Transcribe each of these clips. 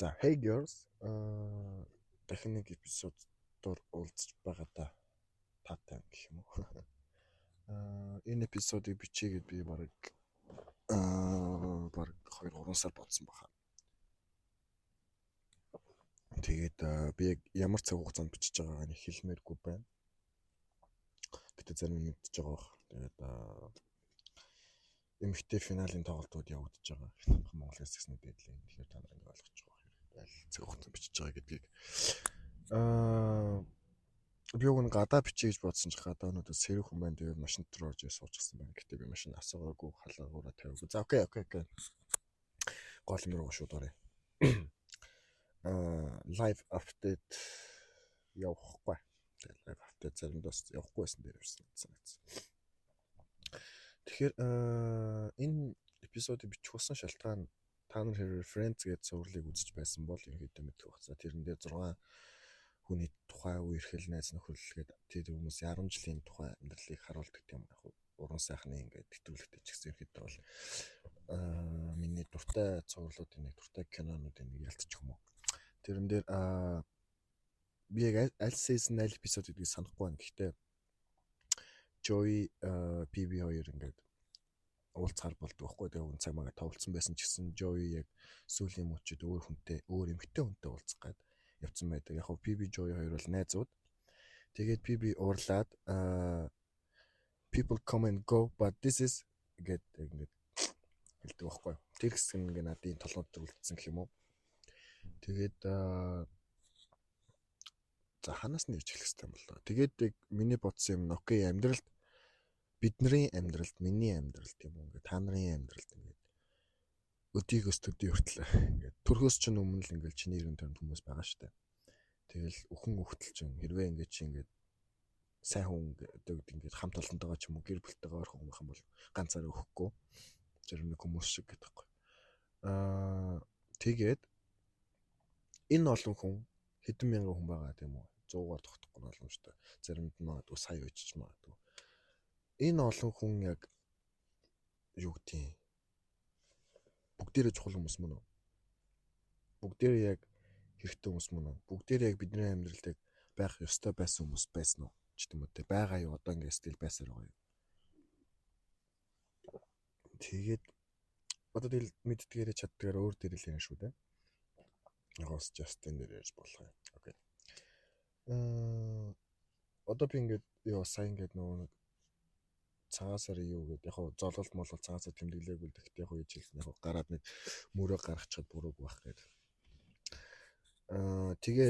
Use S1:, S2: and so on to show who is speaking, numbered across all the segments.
S1: За, hey girls. Дахин нэг эпизодоор уулзч байгаадаа таатай гэх юм уу. Энэ эпизодыг бичээгээд би бараг 2 3 сар бодсон баха. Тэгээд би яг ямар цаг хугацаанд бичиж байгаагаа нэг хэлмээргүй байна. Гэтэ зарим нь мэдчихэж байгаа бах. Тэгээд эмэгтэй финалийн тоглолтууд явагдаж байгаа. Монголын сексний дээдлийн. Тэгэхээр та нар ингэ ойлгож байгаа хэрэг аль цаг хугацаанд бичиж байгаа гэдгийг. Би уг нь гадаа бичье гэж бодсон чинь гадаа өнөөдөр сэрүүхэн хүн байна. Тэгээд машин дотор орж суучихсан байна. Гэтэ би машин асуугаагүй, халаагаараа тавиагүй. За, okay. Гол юм руу шууд оръё. Live update явахгүй. Тэгээд live update заримдаа бас явахгүй байсан дээр явсан санагдсан. Тэгэхээр энэ эпизодыг бичих болсон шалтгаан, та нар хэрвээ Friends гэдэг цувралыг үзэж байсан бол ерөнхийдөө мэдэх байх. За, тэрэн дээр 6 хүний тухай үерхэл, найз нөхөрлөл гэдэг тэр хүмүүсийн 10 жилийн тухай амьдралыг харуулдаг юм яг уран сайхны ингээд тэтгүүлэгтэй ч гэсэн ерөнхийдөө бол миний дуртай цувралуудын нэг, дуртай кинонуудын нэг ялцчих юм уу. Тэрэн дээр би яг аль season, аль эпизод гэдгийг санахгүй байна. Гэхдээ Joey, Phoebe хоёр ингээд уулзахаар болдог байхгүй. Тэгээ үн цаг магаа товлцсон байсан ч гэсэн Joey яг сүүлийн мөчид өөр хүнтэй, өөр эмэгтэй хүнтэй уулзах гээд явцсан байдаг. Яг хөө Phoebe, Joey хоёр бол найзууд. Тэгээд Phoebe уурлаад "People come and go, but this is" гэдэг ингээд хэлдэг байхгүй. Тэр хэсэг нь ингээд надын толгойд дээр үлдсэн гэх юм уу. Тэгээд за, ханаас нь ирж эхлэх хэрэгтэй юм болоо. Тэгээд яг миний бодсон юм нь, okay, амьдралд, бидний амьдралд, миний амьдралд юм уу, ингээд та нарын амьдралд ингээд өдийгөөс төдий хүртэл, ингээд төрхөөс ч өмнө л ингээд чиний эргэн тойронд хүмүүс байгаа штэ. Тэгэл өхөн өгтөл чинь хэрвээ ингээд чи ингээд сайн хүн гэдэг ингээд хамт олонтойгоо ч юм уу, гэр бүлтэйгээ ойрхон байх юм бол ганцаараа өгөхгүй. Зарим нэг хүмүүс шиг гэдэг байхгүй. Тэгээд энэ олон хүн, хэдэн мянган хүн байгаа тийм үү? 100-аар тогтохгүй боломжтой. Заримд нь магадгүй сая очиж магадгүй. Энэ олон хүн яг юу гэдгийг бүгдээрээ чухал хүмүүс мөн үү? Бүгдээрээ яг хэрэгтэй хүмүүс мөн үү? Бүгдээрээ яг бидний амьдралд яг байх ёстой байсан хүмүүс байсан уу? Ч гэдэм үү те, байгаа юу, одоо ингээд still байсаар байгаа юу? Тэгээд одоо тэгэл мэддгээрээ чаддгаараа өөр дээр л ярина шүү дээ. Яг бас Justin дээр ярьж болох юм. Okay. Одоо би ингээд ёо сая ингээд нөгөө нэг цагаан сарын юу гэдэг, яг хуу золголт молол цагаан сар тэмдэглээгүй л, гэхдээ яг хуу ижил яг хуу гараад нэг мөрөө гаргачихад бурууг байх гэдэг. Тэгээ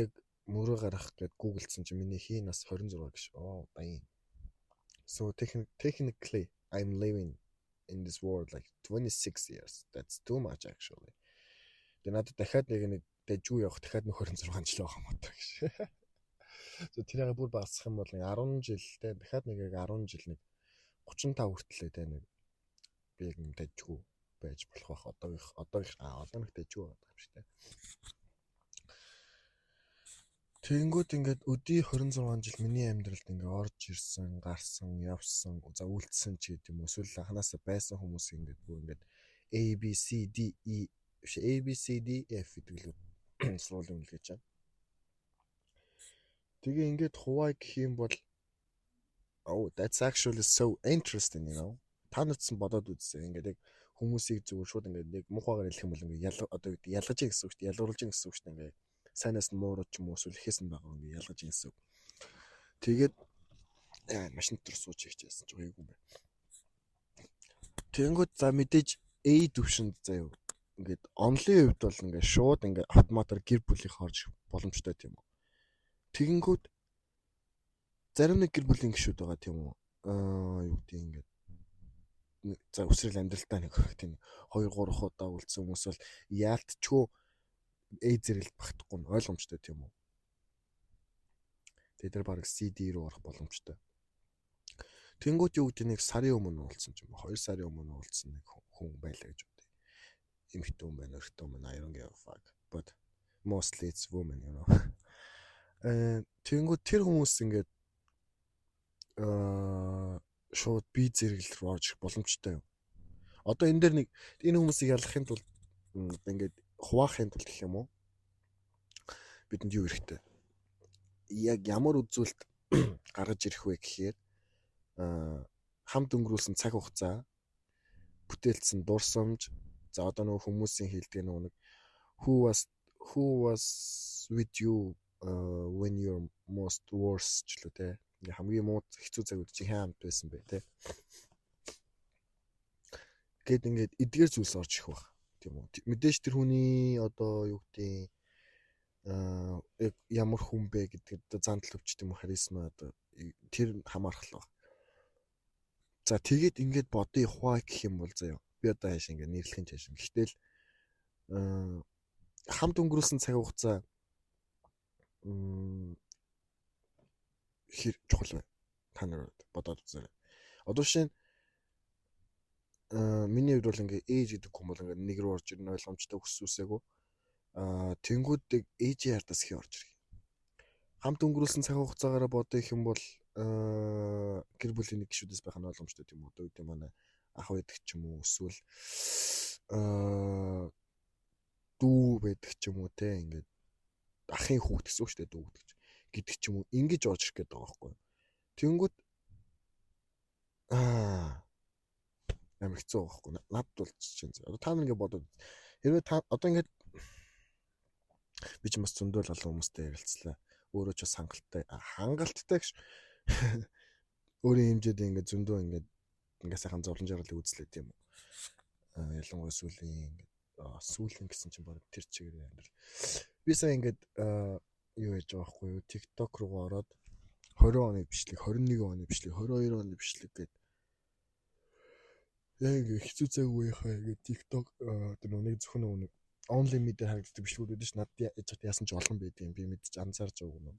S1: мөрөө гаргах гээд гуглдсан чинь миний хий нас 26 гэж. Oh, damn. So technically I'm living in this world like 26 years. That's too much, actually. Тэгээ надад дахиад нэг нэг дэжүү явах, дахиад нэг 26 жил байгаа юм аа гэж. So тэрийг бүр багасгах юм бол нэг 10 жил те, дахиад нэг яг 10 жил, нэг 35 хүртлээ те, нэг би яг нэг дэжгүй байж болох байх. Одоогийнх одоо нэг дэжгүй байгаа юм шиг те. Тэгэнгүүт ингээд өдий 26 жил миний амьдралд ингээ орж ирсэн, гарсан, явсан, за үлдсэн ч гэдэг юм уу. Эсвэл анханасаа байсан хүмүүс ингээд бүр ингээд A B C D E биш, A B C D F гэдэг л сургуулийн үнэлгээ чам. Тэгээ ингээд хуваа гэх юм бол, oh, that's actually so interesting. Та нар ч бодоод үзсэн. Ингээд яг хүмүүсийг зүгээр шууд ингээд нэг муухайгаар хэлэх юм бол ингээд ял одоо гэдэг ялгаж гэсэн үг шүү дээ. Ялгууруулж гэсэн үг шүү дээ. Ингээд сайнаас нь мууруу ч юм уу, эсвэл ихээс нь байгаа ингээд ялгаж гэсэн үг. Тэгээд машин дотор сууж хийчихсэн ч үгүй юм байна. Тэнгүүд за мэдээж A төвшөнд заяа ингээд онлын хувьд бол ингээд шууд ингээд автоматар гэр бүлийнх орж боломжтой тийм үү. Тэгэнгүүт зарим нэг гэр бүлийн гишүүд байгаа тийм үү. Юу гэдэг, ингээд за үсрэл амьдралтаа нэг тийм 2 3 удаа уулзсан хүмүүс бол яалтчгүй A зэрэглэлд багтахгүй нь ойлгомжтой тийм үү. Тэгээд тэр баг CD рүү орох боломжтой. Тэнгүүд юу гэдэг, нэг сарын өмнө уулзсан ч юм уу, 2 сарын өмнө уулзсан нэг хүн байлаа гэж бодъё. Эмэгтэй хүн байна, эрэгтэй хүн байна, I don't give a fuck. But mostly it's women. Тэнгүүд тэр хүмүүс ингээд шууд B зэрэглэл рүү орж ирэх боломжтой юм. Одоо энэ дээр нэг энэ хүмүүсийг ялгахын тулд, ингээд хуваахын тулд гэх юм уу? Бидэнд юу хэрэгтэй? Яг ямар үзүүлэлт гаргаж ирэх вэ гэхээр хамт өнгөрүүлсэн цаг хугацаа, бүтээлцсэн дурсамж, за одоо нөгөө хүмүүсийн хэлдэг нөгөө нэг who was with you when you're most worst ч лүү те. Ингээ хамгийн муу хэцүү цаг үед чи хэн хамт байсан бэ те. Гэт ингээд эдгээр зүйлс орж ирэх байх. Тийм үү. Мэдээж тэр хүний одоо юу гэдгийг яг ямар хүн бэ гэдэг одоо зан төлөвч тийм үү, харизма, одоо тэр хамаарах л баг. За, тэгээд ингээд бодъё хуваа гэх юм бол заяа. Би одоо хааш ингээд нэрлэх нь чааш. Гэхдээ л хамт өнгөрүүлсэн цаг хугацаа хэр чухал вэ? Та нар бодоод үзээрэй. Одоо жишээ нь миний хувьд бол ингээ ээж гэдэг хүн бол ингээ нэг рүү орж ирнэ, ойлгомжтой, хүссэн үсээгүй. Тэнгүүд ээжийн ардаас хий орж ирэх. Хамт өнгөрүүлсэн цаг хугацаагаараа бодох юм бол гэр бүлийн нэг гишүүдээс байх нь ойлгомжтой, тийм үү? Одоо үүдээ манай ах байдаг ч юм уу, эсвэл дүү байдаг ч юм уу те, ингээд ахын хүүхд гэсэн үг шүү дээ, дүү гэдэг ч юм уу, ингэж орж ирэх гээд байгаа байхгүй юу. Тэнгүүд амар хэцүү байгаа байхгүй. Надад бол чинь. Одоо та нар ингэ бодоод хэрвээ та одоо ингээд би ч бас зөндөл олон хүмүүстэй ярилцлаа. Өөрөө ч бас хангалттай хангалттай гэж өөрийн хэмжээд ингээд зөндөө ингээд ингээд сайхан зовлон жаргалыг үзлээ, тийм үү. Ялангуяа сүүлийн ингээд сүүлийн гэсэн чинь баг тэр чигээр амьдрал. Би сая ингээд юу яаж байгаа байхгүй юу? TikTok руу ороод 20 оны бичлэг, 21 оны бичлэг, 22 оны бичлэг гээд яг ингээ хэцүү цаг үеийнхаа ингээ TikTok тэр нэг зөвхөн нэг only me дээр харагддаг бичлэгүүд байдаг ш. Надад яаж яасан ч олон байдаг юм. Би мэдчих анзаарч байгаагүй юм.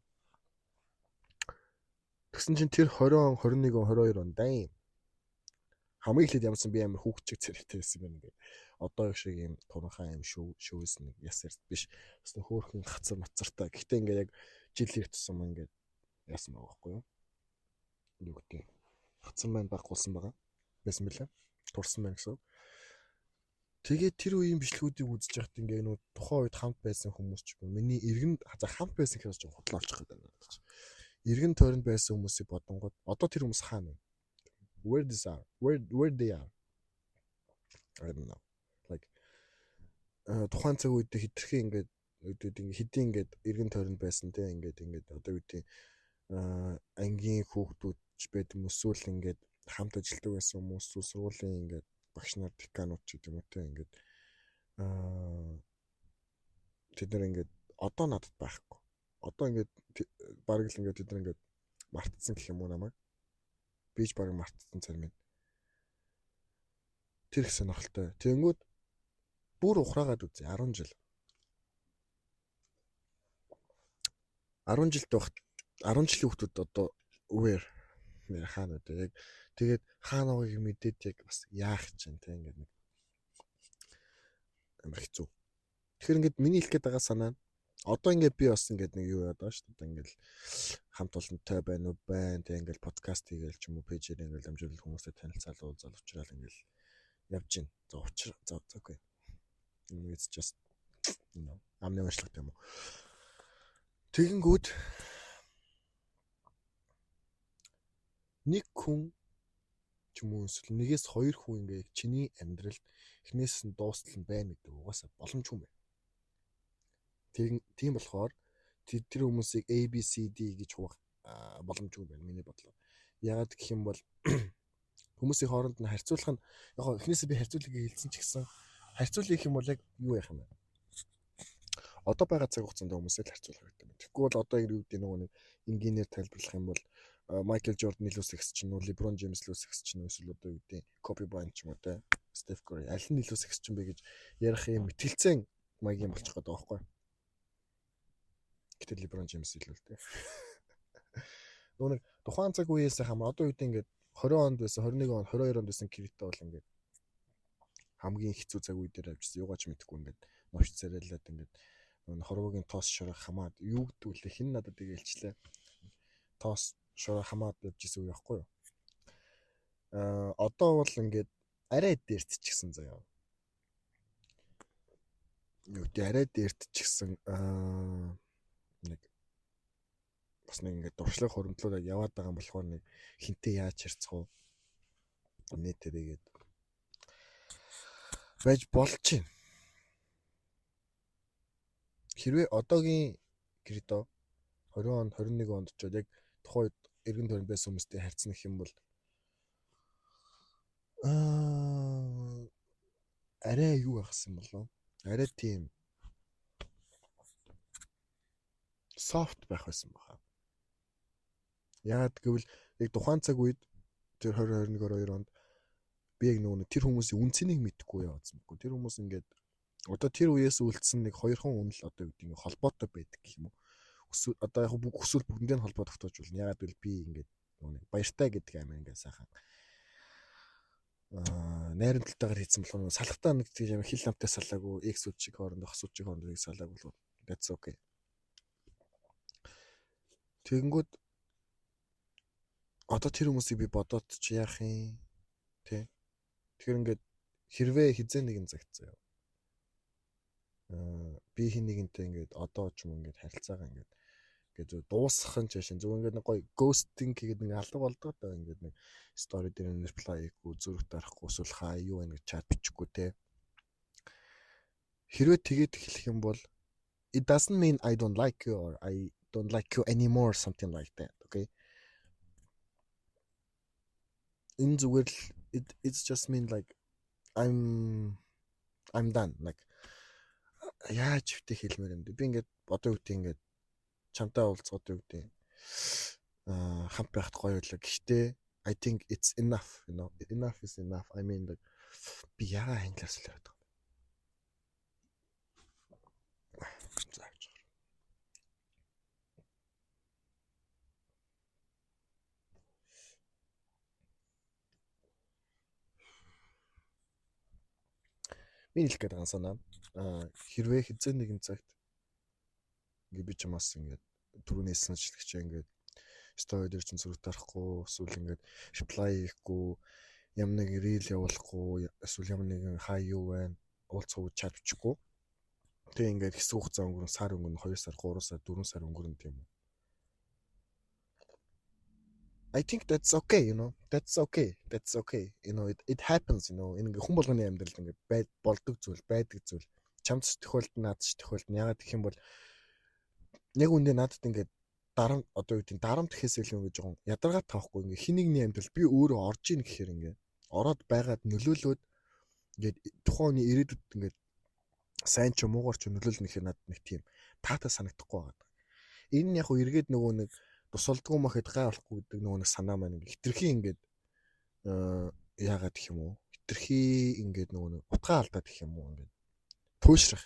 S1: Тэгсэн чинь тэр 20 он, 21 он, 22 он дайм. Хамгийн эхлээд ямарсан би амар хүүхчиг царайтай байсан юм ингээ. Одоо их шиг юм туранхай юм шүү шүүс нэг яс ярт биш. Бас нэг хөөрхөн хацар мацартай. Гэхдээ ингээ яг жил ирэх тусам ингээ яасан байгаа байхгүй юу? Юу гэдэг. Хацар маань баггуулсан байгаа. Байсан бэлээ. Турсан байна гэсэн. Тэгээд тэр үеийн бичлэгүүдийг үзэж байхад ингээ нөө тухайн үед хамт байсан хүмүүс ч юм уу, миний эргэн, за, хамт байсан гэхээс ч худлаа олчих гэдэг надад чи. Эргэн тойронд байсан хүмүүсийг бодонгууд одоо тэр хүмүүс хаана вэ? Where these are? Where they are? I don't know. Like тухайн цаг үед хитрхи ингээд үдүүд ингээ хэдийн ингээд эргэн тойронд байсан те, ингээд одоо юу гэдэг, ангийн хүүхдүүд ч байд юм, эсвэл ингээд хамт ажилладаг байсан хүмүүс, эсвэл сургуулийн ингээд багш нар, деканууд ч гэдэг юм уу те, ингээд тэд нар ингээд одоо надад байхгүй. Одоо ингээд бараг л ингээд тэд нар ингээд мартцсан гэх юм уу намайг. Би ч бараг мартцсан царим юм. Тэр их сонирхолтой. Тэнгүүд бүр ухраагаад үзье 10 жил. 10 жилд байхад 10 жилийн хүүхдүүд одоо where нэр хаана вэ? Яг тэгээд хаана байгааг мэдээд яг бас яах чинь те, ингээд нэг амар хэцүү. Тэгэхээр ингээд миний хэлэх гээд байгаа санаа нь одоо ингээд би бас ингээд нэг юу яадаг байгаа шүү дээ. Одоо ингээд хамт олонтой байна уу байна. Тэг ингээд подкаст хийгээл ч юм уу, пэйжээр ингээд дамжуулах хүмүүстэй танилцаал уулзаал уучраал ингээд явж гин. За, учир за за okay. It's just амны уншлагатай юм уу. Тэгэнгүүт нэг хүн ч юм уу, эсвэл нэгээс хоёр хүн ингээ чиний амьдралд эхнээс нь дуустал нь байна гэдэг угаасаа боломжгүй юм байна. Тийм болохоор тэр хүмүүсийг A B C D гэж хуваах боломжгүй байна миний бодлоор. Яагаад гэх юм бол хүмүүсийн хооронд нь харьцуулах нь яг эхнээсээ би харьцуулъя гэж хэлсэн ч гэсэн харьцуулах юм бол яг юу яах юм бэ? Одоо байгаа цаг хугацаанд хүмүүсээ л харьцуулах хэрэгтэй байна. Тэгэхгүй бол одоо юу гэдэг, нөгөө нэг энгийнээр тайлбарлах юм бол Майкл Жордан илүү секс ч юм уу, Леброн Джеймс илүү секс ч юм уу, эсвэл одоо юу гэдэг, Коби Брайант ч юм уу те, Стеф Карри аль нь илүү секс ч юм бэ гэж ярих юм мэтгэлцэн маягийн болчих гээд байгаа байхгүй. Гэтэл Леброн Джеймс илүү л те. Нөгөө нэг тухайн цаг үеэс хамаа одоо юу гэдэг, ингээд 20 онд байсан, 21 он, 22 онд байсан Крито бол ингээд хамгийн хэцүү цаг үе дээр авчихсан. Юугаач мэдэхгүй ингээд новч царайлаад ингээд нөгөө хорвоогийн тоос шороо хамаад юу гэдэг үлээ, хэн надад тийг хэлчлээ. Тоос шороо хамаад явж исэн үе байхгүй юу? Одоо бол ингээд арай дээрт ч гэсэн заяа. Юу гэдэг, арай дээрт ч гэсэн Нэг бас нэг ингээд дуршлаг хуримтлуулаад яваад байгаа юм болохоор нэг хинтээ яаж харьцах вэ? Нэ тэрийгээд байж болж байна. Хэрвээ одоогийн Крито 20 он 21 онд ч яг тухайн үед эргэн тойронд байсан хүмүүстэй харьцна гэх юм бол арай юу байхсан болов? Арай тийм soft байх байсан баха. Яагаад гэвэл яг тухайн цаг үед тэр 20 21 2 онд би яг нөгөө тэр хүмүүсийн үн цэнийг мэдэхгүй яваадсан байхгүй. Тэр хүмүүс ингээд одоо тэр үеэс үлдсэн нэг хоёрхан үн л одоо гэдэг ингээд холбоотой байдаг гэх юм уу. Өсвөл одоо яг бүх өсвөл бүгдэндээ нь холбоо тогтоож болно. Яагаад гэвэл би ингээд нөгөө нэг баяртай гэдэг амир ингээд сайхан найрамдалтайгаар хийсэн болохоор салхтаа нэг тийм хил намтай салаагүй, X үд чиг хоорондоо, хос үд чиг хоорондоо салаагүй бол that's okay. Тэгэнгүүт одоо тэр хүмүүсийг би бодоод чи яах юм тэ. Тэгэхээр ингээд хэрвээ хизээ нэгэн цагт заяа. Би хин нэгэнтэй ингээд одоо ч юм ингээд харилцаагаа ингээд ингээд зөв дуусгах нь чаашин зөв ингээд нэг гоё ghosting хийгээд нэг алга болдгоо та ингээд нэг story дээр reply хийхгүй, зүрх дарахгүй, эсвэл хаа юу байна гэж чат бичихгүй те. Хэрвээ тэгээд эхлэх юм бол it doesn't mean I don't like you or I don't like you anymore, something like that, okay? Энэ зүгээр л it's just mean like I'm done, like яаж өвтэй хэлмээр юм бэ? Би ингээд одоо юу гэдэг ингээд чамтай уулзах одоо юу гэдэг хамт байхад гоё байлаа. Гэхдээ I think it's enough, you know. Enough is enough. I mean like би яагаад англиар солиод байгаа юм бэ? За авч байгаа. Би хэлэх гээд байгаа санаа. Хэрвээ хизээ нэгэн цагт ингээ би чамаас ингээд түрүүний санаачлагч ингээд story дээр чинь зүрх дарахгүй, эсвэл ингээд reply хийхгүй, ямар нэгэн reel явуулахгүй, эсвэл ямар нэгэн хай юу байна, уулзах уу чат бичихгүй. Тэгээ ингээд хэсэг хугацаа өнгөрөн, сар өнгөрөн, 2 сар, 3 сар, 4 сар өнгөрөн тийм үү. I think that's okay, you know. That's okay. That's okay. You know, it happens, you know. Энэ ингээ хүн болгоны амьдралд ингээ бай болдог зүйл, байдаг зүйл. Чамд ч тохиолдно, надад ч тохиолдно. Яагаад гэх юм бол яг үндэ надад ингээд дарам одоо юу гэдэг дарамт гэхээс илүү ингээ жоохон ядаргаа таахгүй ингээ хин нэгний амьдрал би өөрөө орж ийн гэхээр ингээ ороод байгаад нөлөөлөөд ингээд тухайн хүний ирээдүйд ингээд сайн ч юм уугаар ч нөлөөлнө гэхээр надад нэг тийм таатай санагдахгүй байгаа. Энэ нь яг хуу эргээд нөгөө нэг тусалдгүй махад гай болохгүй гэдэг нөгөө нэг санаа маань ингээ хитрхи ингээд яагаад гэх юм уу? Хитрхи ингээд нөгөө нэг утгаа алдаад гэх юм уу ингээд туушрах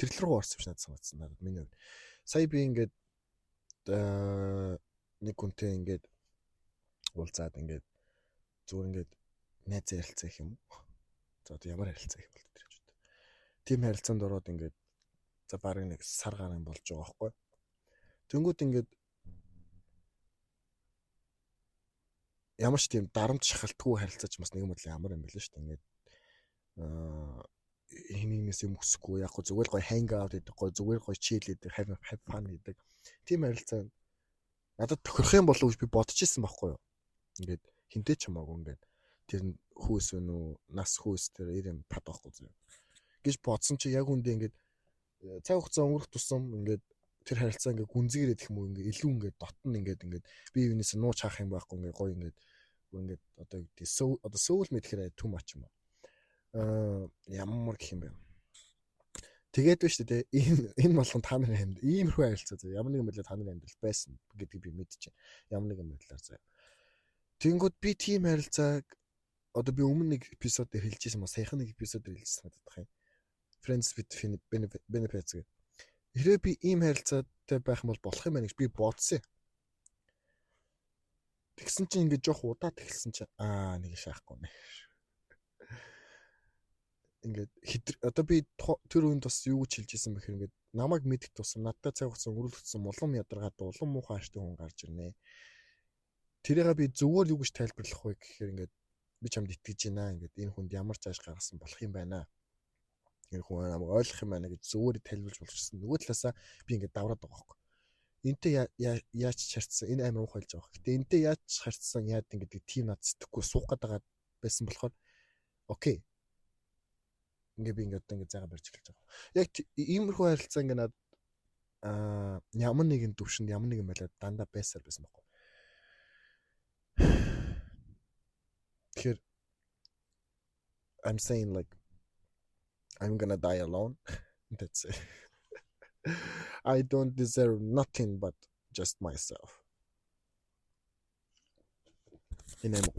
S1: тэрл рүү орсон юм шиг надад санагдсан надад миний хувьд. Сая би ингээд нэг хүнтэй ингээд уулзаад ингээд зүгээр ингээд найз ярилцаа гэх юм уу? За одоо ямар харилцаа гэх юм бол тэр ч үү. Тийм харилцаанд ороод ингээд за бараг нэг сар гарan болж байгаа байхгүй. Тэнгүүд ингээд ямар ч тийм дарамт шахалтгүй харилцаач бас нэг юм бодлоо ямар юм бэлээ шүү дээ. Ингээд хинээс юм өсөхгүй яг гоо зүгээр гоё hang out гэдэг, гоё зүгээр гоё chill гэдэг, have fun гэдэг тийм харилцаа надад тохирох юм болов уу гэж би бодож исэн байхгүй юу. Ингээд хинтээ ч хамаагүй ингээд тэр хүүс вэ нү нас хүүс тэр ир юм пад байхгүй зөө гэж бодсон чи яг үндэ ингээд цаг хугацаа өнгөрөх тусам ингээд тэр харилцаа ингээд гүнзгийрээд гэх юм уу ингээд илүү ингээд дотн ингээд ингээд би юунаас нууц хаах юм байхгүй ингээд гоё ингээд ингээд одоо юу гэдэг одоо soul мэдэхээр too much юм аа ямар гэх юм бэ. Тэгээд байна шүү дээ. Энэ болгон та нарын амьд иймэрхүү харилцаа заяа. Ямар нэгэн байдлаар та нарын амьдрал байсан гэдгийг би мэдчихэв. Ямар нэгэн байдлаар заяа. Тэнгүүд би тийм харилцааг одоо би өмнө нэг эпизод дээр хэлжсэн ба саяхан нэг эпизод дээр хэлжсэн санагдах юм. Friends with benefits гэдэг. Хэрвээ би ийм харилцаатай байх юм бол болох юм байна гэж би бодсон юм. Тэгсэн чинь ингээд жоох удаад эхэлсэн чинь аа нэг шаахгүй нэ. Ингээд одоо би тэр үнд бас юу гэж хэлж исэн бэхэр ингээд намайг мэдэх тусам надтай цаг хугацаа өнгөрүүлэх тусам улам ядаргаад улам муухай ааштай хүн гарч ирнэ. Тэрийг би зөвөр юу гэж тайлбарлах вэ гэхээр ингээд би чамд итгэж байна. Ингээд энэ хүнд ямар ч ааш гаргасан болох юм байна. Энэ хүн намайг ойлгох юм байна гэж зөвөр тайлбарлаж болчихсон. Нөгөө талаасаа би ингээд давраад байгаа байхгүй. Энтэй яаж харьцсан энэ амар ухаалж байгаа. Гэтэ энтэй яаж харьцсан яад гэдэг тийм над сэтгэхгүй суух гээд байгаа байсан болохоор окей. Ингээ би ингээд ингээ зайгаа барьж эхэлж байгаа. Яг иймэрхүү харилцаа ингээ над ямар нэгэн төвшөнд ямар нэгэн байдлаар дандаа байсаар байсан байхгүй. Тэгэхээр I'm saying like I'm gonna die alone. That's it. I don't deserve nothing but just myself. Энэ амар.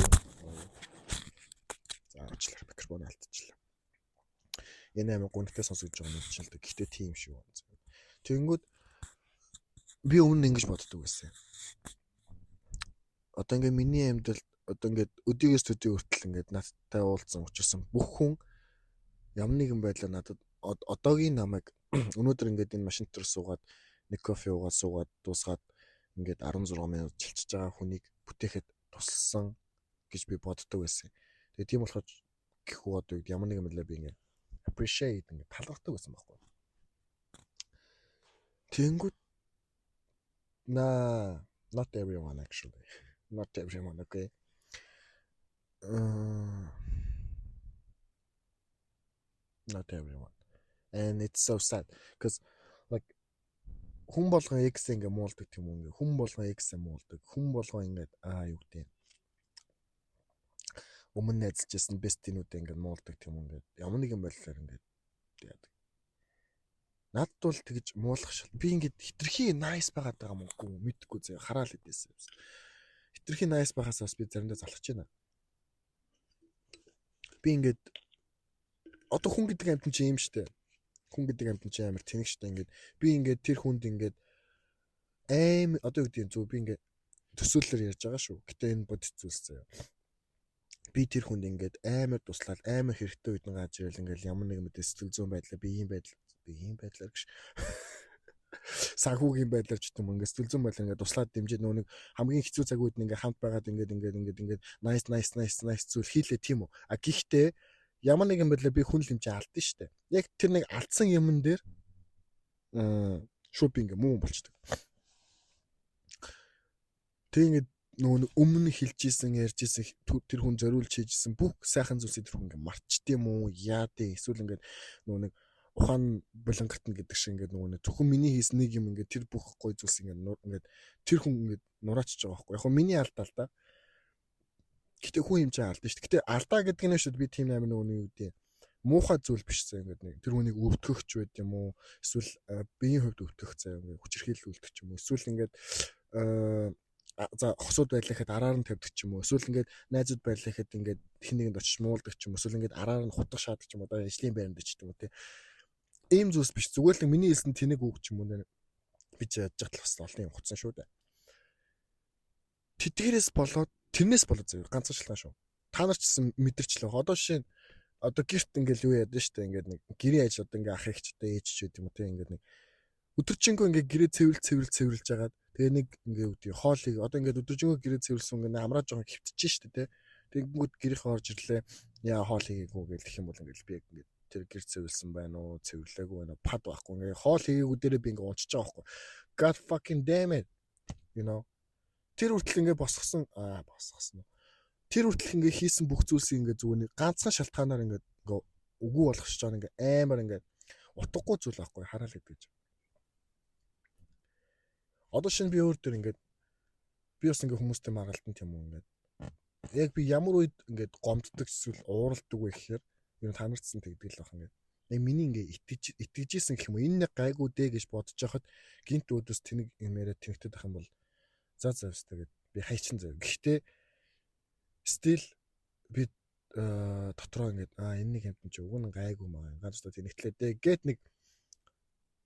S1: За уучлаарай, микрофон алдчихлаа. Энэ амар гүнтэй сонсогдож байгаа юм чинь л дээ. Гэхдээ тийм шүү. Тэгэнгүүт би өмнө ингэж боддог байсан. Одоо ингээ миний амьдрал одоо ингээд өдийгөөс төдий хүртэл ингээд надтай уулзсан учирсан бүх хүн ямар нэгэн байдлаар надад одоогийн намайг өнөөдөр ингээд энэ машин дээр суугаад нэг кофе уугаад суугаад дуусгаад ингээд 16 минут чилчиж байгаа хүнийг бүтээхэд тусалсан гэж би боддог байсан. Тэгээ тийм болохоор гэхүү одоо ямар нэгэн байдлаар би ингээд appreciate ингээд талархдаг байсан байхгүй. Тэнгүүд nah, not everyone actually. Not everyone, okay. Not everyone. And it's so sad because like хүн болгон X ингээ муулдаг тийм үү, ингээ хүн болгон X муулдаг. Хүн болгон ингээд юу гэдэг өмнө найзалж байсан бестинүүдээ ингээд муулдаг тийм үү, ингээд ямар нэгэн байдлаар ингээд яадаг. Надад бол тэгж муулах шал. Би ингээд хитрхи nice байгаад байгаа юм уу мэдгүй зэ хараал идэсэн. Хитрхи nice байхаас бас би заримдаа залхаж байна. Би ингээд одоо хүн гэдэг амьтан чинь юм штэ. Хүн гэдэг амьтан чинь амар тэнэг штэ. Ингээд би ингээд тэр хүнд ингээд аим одоо юу гэдэг зү би ингээд төсөөллөөр ярьж байгаа шүү. Гэтэ энэ бодит зүйлс заяа. Би тэр хүнд ингээд амар туслаад амар хэрэгтэй үед нь гарч ирэл ингээд ямар нэг мэдээ сэтгэл зүйн байдлаа би ийм байдал би ийм байдлаар гэж санхүүгийн байдлаар ч юм ингээд сэтгэл зүйн байдлаар ингээд туслаад дэмжиж нөгөө нэг хамгийн хэцүү цаг үед нь ингээд хамт байгаад ингээд ингээд ингээд ингээд nice nice nice nice зүйл хийлээ тийм үү. А гэхдээ ямар нэгэн байдлаар би хүн л юм чи алдсан шүү дээ. Яг тэр нэг алдсан юмн дээр шууд би ингээ муу болчдөг. Тэг ингээд нөгөө нэг өмнө хэлж исэн, ярьж исэн, тэр хүн зориулж хийжсэн бүх сайхан зүйлсийг тэр хүн ингээ мартчт юм уу? Яа дээ? Эсвэл ингээд нөгөө нэг ухаан булангартна гэдэг шиг ингээд нөгөө нэг зөвхөн миний хийсэн нэг юм ингээд тэр бүх гой зүйлс ингээд ингээд тэр хүн ингээд нураачж байгаа байхгүй. Яг хөө миний алдаа л да. Гэтэ хүн юм чинь алдна шүү дээ. Гэтэ алдаа гэдэг нь шүү дээ би тийм амар нөгөө нэг юу гэдэг муухай зүйл биш заа ингээд нэг тэр хүнийг өвдгөх ч байд юм уу? Эсвэл биеийн хувьд өвдгөх заа ингээд хүчирхийлэл үлдэх ч юм уу? Эсвэл ингээд за хосууд байлаа гэхэд араар нь тавьдаг ч юм уу? Эсвэл ингээд найзууд байлаа гэхэд ингээд хэн нэгэнд очиж муулдаг ч юм уу? Эсвэл ингээд араар нь хутга шаадаг ч юм уу? Одоо ажлын байранд ч юм уу те. Ийм зүйлс биш. Зүгээр л миний хэлсэн тэнэг үг ч юм уу би ч яаж л бас олон юм хуцсан шүү дээ. Тэдгээрээс болоод тэрнээс болоод зөв ганцхан шалтгаан шүү. Та нар ч гэсэн мэдэрчлээ. Одоо жишээ нь одоо гэрт ингээл юу яадаг шүү дээ. Ингээд нэг гэрийн ажил одоо ингээ ах эгч одоо ээж ч гэдэг юм уу те ингээд нэг өдөржингөө ингээ гэрээ цэвэрлж цэвэрлж цэвэрлж хагаад тэгээ нэг ингээ юу гэдэг хоолыг одоо ингээд өдөржингөө гэрээ цэвэрлсэн ингээ амраа жоохон хөвтөж шүү дээ те. Тэгэнгүүт гэрийнхээ орж ирлээ. Яа хоол хийгээгүй гэл гэх юм бол ингээл би яг ингээд тэр гэр цэвэрлсэн байна уу, цэвэрлээгүй байна уу, пад байхгүй ингээ хоол хийгээгүй дээрээ би ингээ унчиж байгаа байхгүй. God fucking damn it. You know. Тэр хүртэл ингээ босгосон босгосон. Тэр хүртэл ингээ хийсэн бүх зүйлсийг ингээ зүгээр нэг ганцхан шалтгаанаар ингээ ингээ үгүй болгочихж байгаа ингээ амар ингээ утгагүй зүйл байхгүй хараал гэдэг чинь. Одоо шинэ би өөр дөр ингээд би бас ингээ хүмүүстэй маргалдан тийм үү ингээд яг би ямар үед ингээд гомддог эсвэл ууралдаг вэ гэхээр ер нь та нарцсан тэгдэг л байх ингээд. Яг миний ингээ итгэжсэн гэх юм уу энэ нэг гайгүй дээ гэж бодож байхад гинт өөдөөс тэнэг юм яриа тэнэгтэд байх юм бол за за өстэй гэд би хайчин зав. Гэхдээ still би дотроо ингээд энэ нэг юмтан чи уг нь гайгүй маа ганц л тэнэгтлээ дээ гэт нэг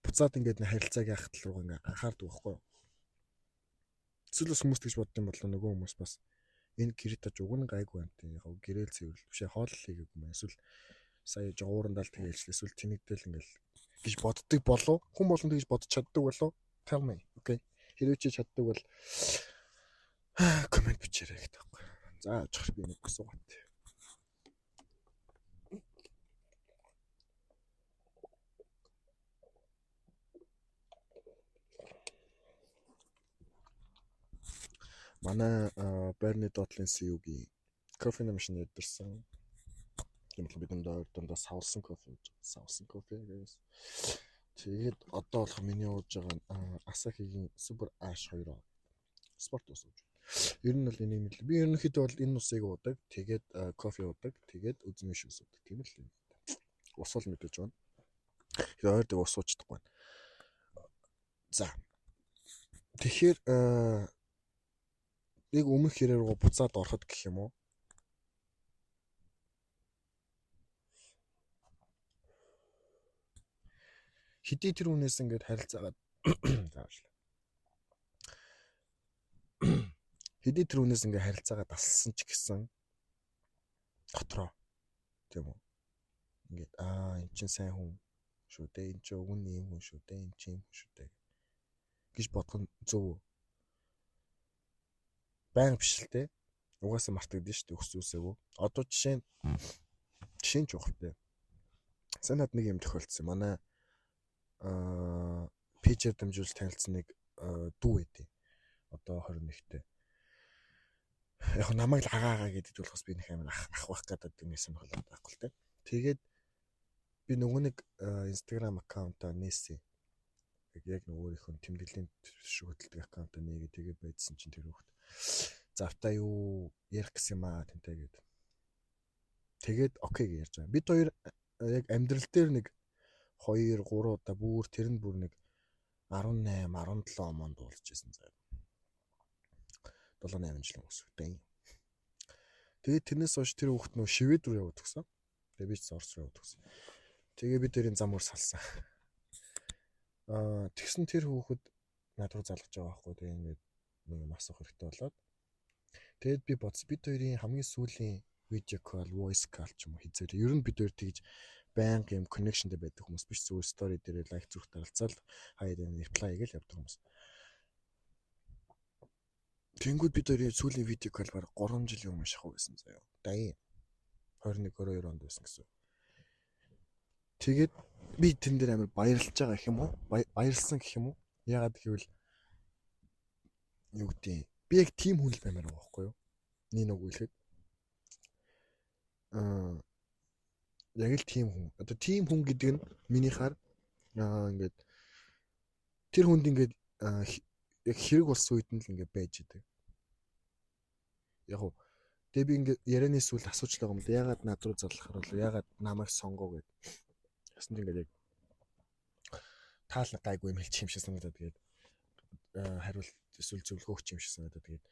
S1: буцаад ингээд нэг харилцааг яах тал руу ингээд анхаардаг байхгүй юу. Эсвэл бас хүмүүс тэгж бодд юм болоо нөгөө хүмүүс бас энэ гэрээ таж уг нь гайгүй юм тийм яг гэрээл цэвэрлэл биш хооллол хийгээгүй юм эсвэл сая жоо уурандаа л тэгэлжлээ эсвэл тэнэгдэл ингээл гэж боддог болов хүн болгон тэгж бодож чаддаг болов tell me okay хэрвээ чи чаддаг бол комент бичээрэй гэдэг байхгүй. За очих би нэг асуугаад. Манай байрны доотлын CEO-гийн кофе машин эдэрсэн. Тийм бол бид нар дандаа савлсан кофе ууж байгаа. Савлсан кофе guys. Тэгээд одоо болох миний ууж байгаа Asahi-гийн Super Ash 2 спорт ус ууж байна. Ер нь бол энийг мэдлээ. Би ерөнхийдөө бол энэ усыг уудаг. Тэгээд кофе уудаг. Тэгээд үзмийн шүүс уудаг. Тийм л юм. Ус бол мэдээж байна. Тэгэхээр ойр дэг ус ууж чадахгүй байна. За. Тэгэхээр нэг өмнөх хэрэг рүү буцаад ороход гэх юм уу? Хэдий тэр хүнээс ингээд харилцаагаад заавчлаа. Хэдий тэр хүнээс ингээд харилцаагаа дасалсан ч гэсэн дотроо тийм үү? Ингээд эн чинь сайн хүн шүү дээ. Эн чинь уг нь ийм хүн шүү дээ. Эн чинь ийм хүн шүү дээ гэж бодох нь зөв үү? Баян биш л дээ. Угаасаа мартагдана шүү дээ өсвөөсөө. Одоо жишээ нь ч ухалтай. Сайн над нэг юм тохиолдсон. Манай пэйжээр дамжуулж танилцсан нэг дүү байдیں۔ Одоо 21-тэй. Яг намайг л агаа агаа гэдэг болохоос би нэг амар ах байх гэдэг нэг сонирхол байхгүй л те. Тэгээд би нөгөө нэг Instagram аккаунтаа нээсэн. Яг нэг өөрийнхөө тэмдэглэлийн төшөг хөдөлдөг аккаунтаа нээгээ тэгээд байдсан чинь тэр хүүхд завтаа юу ярих гэсэн юм аа тэнтэй гээд. Тэгээд окей гэж ярьж байгаа. Бид хоёр яг амьдрал дээр нэг 2 3 удаа бүр тэр нь бүр нэг 18 17 онд уулзж байсан заяа. 7 8 жил өнгөрсөн. Тэгээд тэрнээс хойш тэр хүүхд нөө Швед рүү яваад өгсөн. Тэгээд би ч Орос руу яваад өгсөн. Тэгээ бид хоёрын зам өөр салсан. Тэгсэн тэр хүүхэд над руу залгаж байгаа байхгүй. Тэгээ ингээд нэг юм асуух хэрэгтэй болоод. Тэгээд би бодсон бид хоёрын хамгийн сүүлийн видео call, voice call ч юм уу хийзээр. Ер нь бид хоёр тэгж байнга юм connectionтэй байдаг хүмүүс биш, зүгээр story дээр лайк зүрх даралцаал хаяа reply хийгээл явдаг хүмүүс. Тэнгүүд бид хоёрын сүүлийн видео call баг 3 жилийн өмнө шахуу байсан заяа. Дайын 21 22 онд байсан гэсэн. Тэгээд би тэн дээр амар баярлж байгаа гэх юм уу? Баярлсан гэх юм уу? Яагаад гэвэл юу гэдэг би яг тийм хүн л баймаар байгаа байхгүй юу? Нэг үг хэлэхэд яг л тийм хүн. Одоо тийм хүн гэдэг нь минийхаар ингээд тэр хүнд ингээд яг хэрэг болсон үед нь л ингээд байж идэг. Яг уу тэгээ би ингээд ярианы сүүл асууж байгаа юм л яагаад над руу залхахаар бол яагаад намайг сонгоо гэд. Тэгсэн чинь ингээд яг таал гайгүй юм хэлчих юм шиг санагдаад тэгээд хариулт эсвэл зөвлөгөө өгч юм шиг санагдаад тэгээд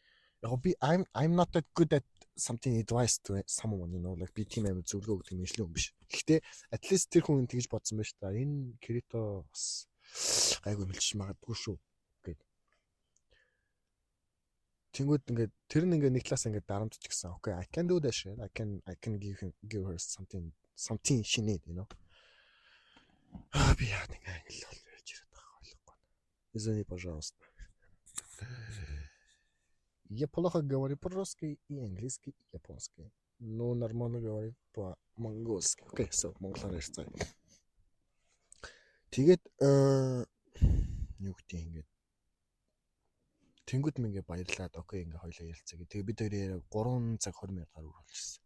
S1: яг би I'm not that good at something advice to someone, you know, like би тийм амар зөвлөгөө өгдөг мэргэжлийн хүн биш. Гэхдээ at least тэр хүн тэгж бодсон байж та. Энэ Крито бас гайгүй мэлчих магадгүй шүү гэд. Тэнгүүд ингээд тэр нь ингээд нэг талаас ингээд дарамтч гисэн. Okay, I can do that shit. I can give her something she need, you know. Би яа нэг англи бол ярьж ирээд байгаа ойлгохгүй. Извини, пожалуйста. Я плохо говорю по-русски и английский, и японский. Но нормально говорю по-монгольски. Okay, so монголоор ярьцгаая. Тэгээд юу гэдэг ингээд тэнгүүд минь ингээ баярлаад okay ингээ хоёлаа ярилцаа гэх. Тэгээ бид хоёр яриа 3 цаг 20 минут гаруй болчихсон.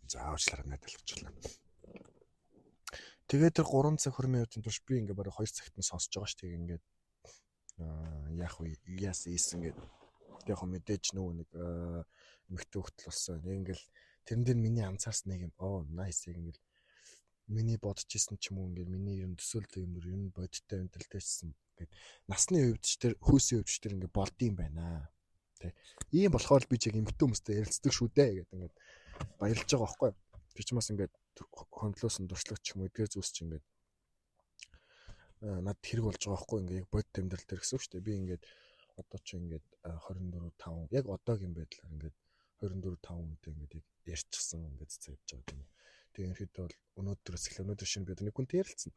S1: За уучлаарай найдалгачлаа. Тэгээд тэр 3 цаг 20 минутын турш би ингээ бараг 2 цагт нь сонсож байгаа ш. Тэгээ ингээд яах вэ? Яасан ийсэн гээд яг хөө мэдээж нөгөө нэг эмэгтэй хөлтөл болсон. Яг ингээл тэрэн дээр миний анзаарсан нэг юм оо nice яг ингээл миний бодож исэн ч юм уу ингээл миний ер нь төсөөлтөө юм ер нь бодиттой амьдралтэйчсэн гээд насны хувьд ч тэр хүйсийн хувьд ч тэр ингээ болдсон байна. Тэ. Ийм болохоор би ч яг эмэгтэй хүмүүстэй ярилцдаг шүү дээ гэдэг ингээд баярлж байгаа байхгүй юу? Тэр чинь бас ингээд хөндлөөсөн туршлага ч юм уу эдгээр зүйлс чинь ингээд надад хэрэг болж байгаа байхгүй ингээд яг бодит амьдрал дээр гэсэн үг шүү дээ. Би ингээд одоо чи ингээд 24 5 яг одоогийн байдлаар ингээд 24 5 хүнтэй ингээд яг ярьчихсан ингээд цэцээ явж байгаа юм. Тэгээ ерөнхийдөө бол өнөөдрөөс эхлээ өнөөдөр шинэ би нэг хүнтэй ярилцсан.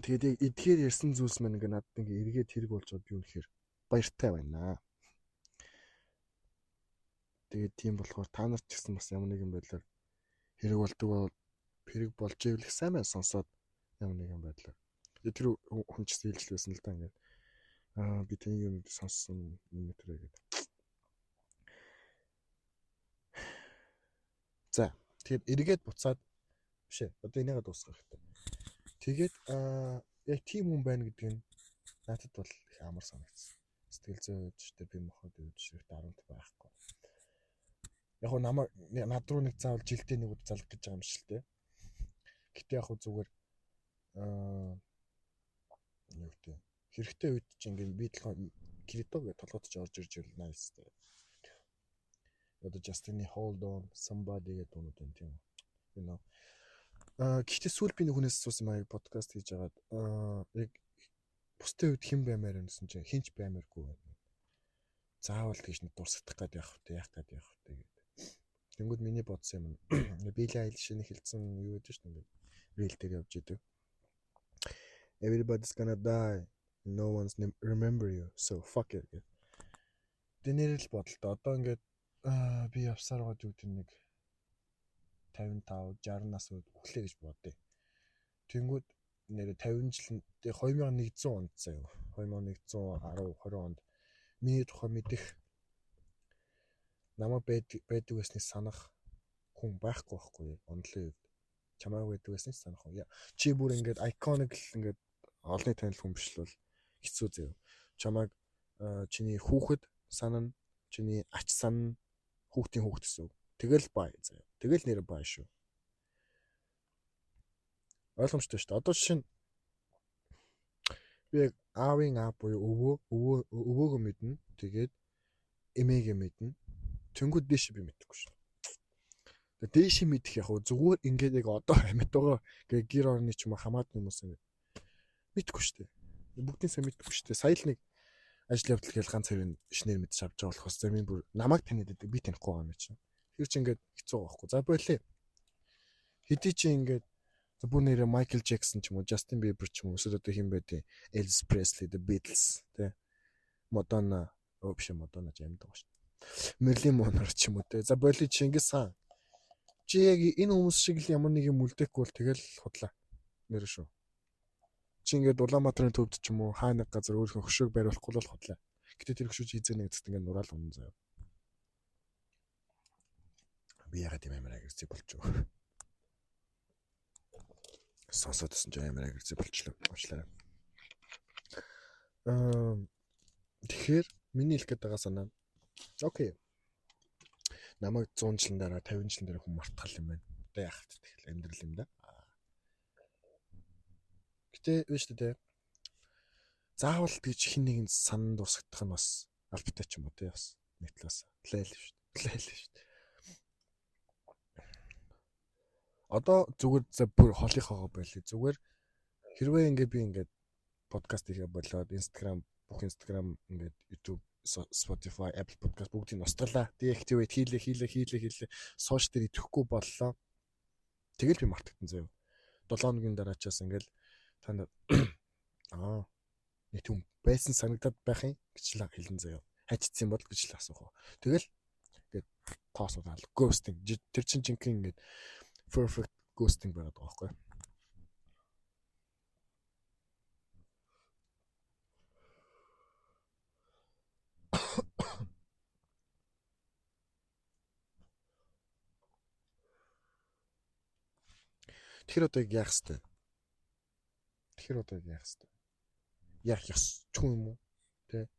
S1: Тэгээд яг эдгээр ярьсан зүйлс маань ингээд надад ингээд эргээд хэрэг болж байгаа би үнэхээр баяртай байна. Тэгээд тийм болохоор та нар ч гэсэн бас ямар нэгэн байдлаар хэрэг болдог бол хэрэг болж ивэл их сайн байна сонсоод ямар нэгэн байдлаар Тэр хүн ч гэсэн хэлж байсан л да ингээд. Аа би таны юм сонссон юм тэрэ гэдэг. За тэгэхээр эргээд буцаад биш ээ. Одоо энийгээ дуусгах хэрэгтэй. Тэгээд яг тийм хүн байна гэдэг нь надад бол их амар санагдсан. Сэтгэл зүйн үед ч би мохоод үед ч их дарамт байхгүй. Яг нь намайг над руу нэг заавал жилдээ нэг удаа залах гэж байгаа юм шиг л те. Гэтэ яг хөө зүгээр юу гэдэг хэрэгтэй үед чи ингээд би толгой кредо гэж толгойд чи орж ирж ирэл nice те. Одоо Justin-ы Hold On Somebody гэдэг дуунууд байна тийм үү. You know. Гэхдээ сүүл би нэг хүнээс асуусан маяг подкаст хийж агаад яг бусдын үед хэн баймаар юм гэсэн чинь хинч баймааргүй байна. Заавал тэгж нэг дурсагдах гээд явах вэ, яах гээд явах вэ гэдэг. Тэнгүүд миний бодсон юм нь Билли Айлшийн хэлсэн юу гэдэг шүү дээ. Reel дээр явж идэг. Everybody's gonna die. No one's remember you. So fuck it гэдэг. Дэнэр л бодолтой. Одоо ингээд би явсаар байгаа юу гэдэг нэг 55 60 нас үхлээ гэж бодъё. Тэнгүүд нэрэ 50 жил 2100 онд заяа. 2110 20 онд миний тухай мэдэх намайг байдаг байсныг санах хүн байхгүй байхгүй онлын үед. Чамайг байдаг байсныг санах хүн. Чи бүр ингээд iconic л ингээд олонний танил хүн биш л бол хэцүү заяа. Чамайг чиний хүүхэд санана, чиний ач санана, хүүхдийн хүүхэд гэсэн үг. Тэгэл бай заяа. Тэгэл нэр бай шүү. Ойлгомжтой шүү дээ. Одоо жишээ нь би яг аавын аав буюу өвөөгөө мэднэ. Тэгээд эмээгээ мэднэ. Тэнгүүд дээш би мэдэхгүй шүү. Тэгээд дээш мэдэх яг зүгээр ингээд яг одоо амьд байгаа ингээд гэр орны ч юм уу хамаатны хүмүүс ингээд мэдэхгүй шүү дээ. Бүгдийн сайн мэдэхгүй шүү дээ. Сая л нэг ажил явдал гээл ганц хоёрын шинээр мэдж авч байгаа болохоос зарим бүр намайг таниад байдаг би танихгүй байгаа юм чинь. Тэр чинь ингээд хэцүү байгаа байхгүй. За болио. Хэдий чи ингээд бүр нэрээ Майкл Джексон ч юм уу, Justin Bieber ч юм уу, эсвэл одоо хэн байдیں۔ Elvis Presley, The Beatles, тэ. Madonna, биш Madonna ч амьд байгаа шүү дээ. Marilyn Monroe ч юм уу тэ. За болио Чингис хаан. Чи яг энэ хүмүүс шиг л ямар нэг юм үлдээхгүй бол тэгэл худлаа. Нэр шүү. Чи ингээд Улаанбаатарын төвд ч юм уу хаа нэг газар өөрийнхөө хөшөөг бариулахгүй бол худлаа. Гэтэ тэр хөшөөж хизээ нэг хэсэгт ингээд нураал унан заяа. Би ягаад юм амар агрессив болчих вэ? Сонсоод байсан чинь амар агрессив болчлоо. Уучлаарай. Тэгэхээр миний хэлэх гээд байгаа санаа. Окей. Намайг 100 жилийн дараа 50 жилийн дараа хүн мартах юм байна. Одоо яах вэ? Тэгэл амьдрал юм да. Гэтэ биш үү те. Заавал тэгж хин нэгэн санан дурсагдах нь бас албатай ч юм уу те бас нэг талаас лайл шүү дээ. Лайл шүү дээ. Одоо зүгээр бүр холынхоогоо байлээ. Зүгээр хэрвээ ингээ би ингээд подкаст хийхэ болоод Instagram бүх Instagram ингээд YouTube, Spotify, Apple Podcast бүгдийг устгалаа. Deactivate хийлээ. Сошиал дээр идэхгүй боллоо. Тэгэл би мартагдсан заяа. 7 хоногийн дараачаас ингээл та нар нэг тийм байсан санагдаад байх юм гэж л хэлэн заяа. Хайчсан бол гэж л асуух. Тэгэл ингээд тоосууд ghosting. Тэр чинь жинхэнэ ингээд perfect ghosting байгаад байгаа байхгүй. Тэгэхээр одоо яг яах хэвтэй? Тэгэхээр одоо яг яах хэвтэй? Яах ёсчгүй юм уу? Тэ?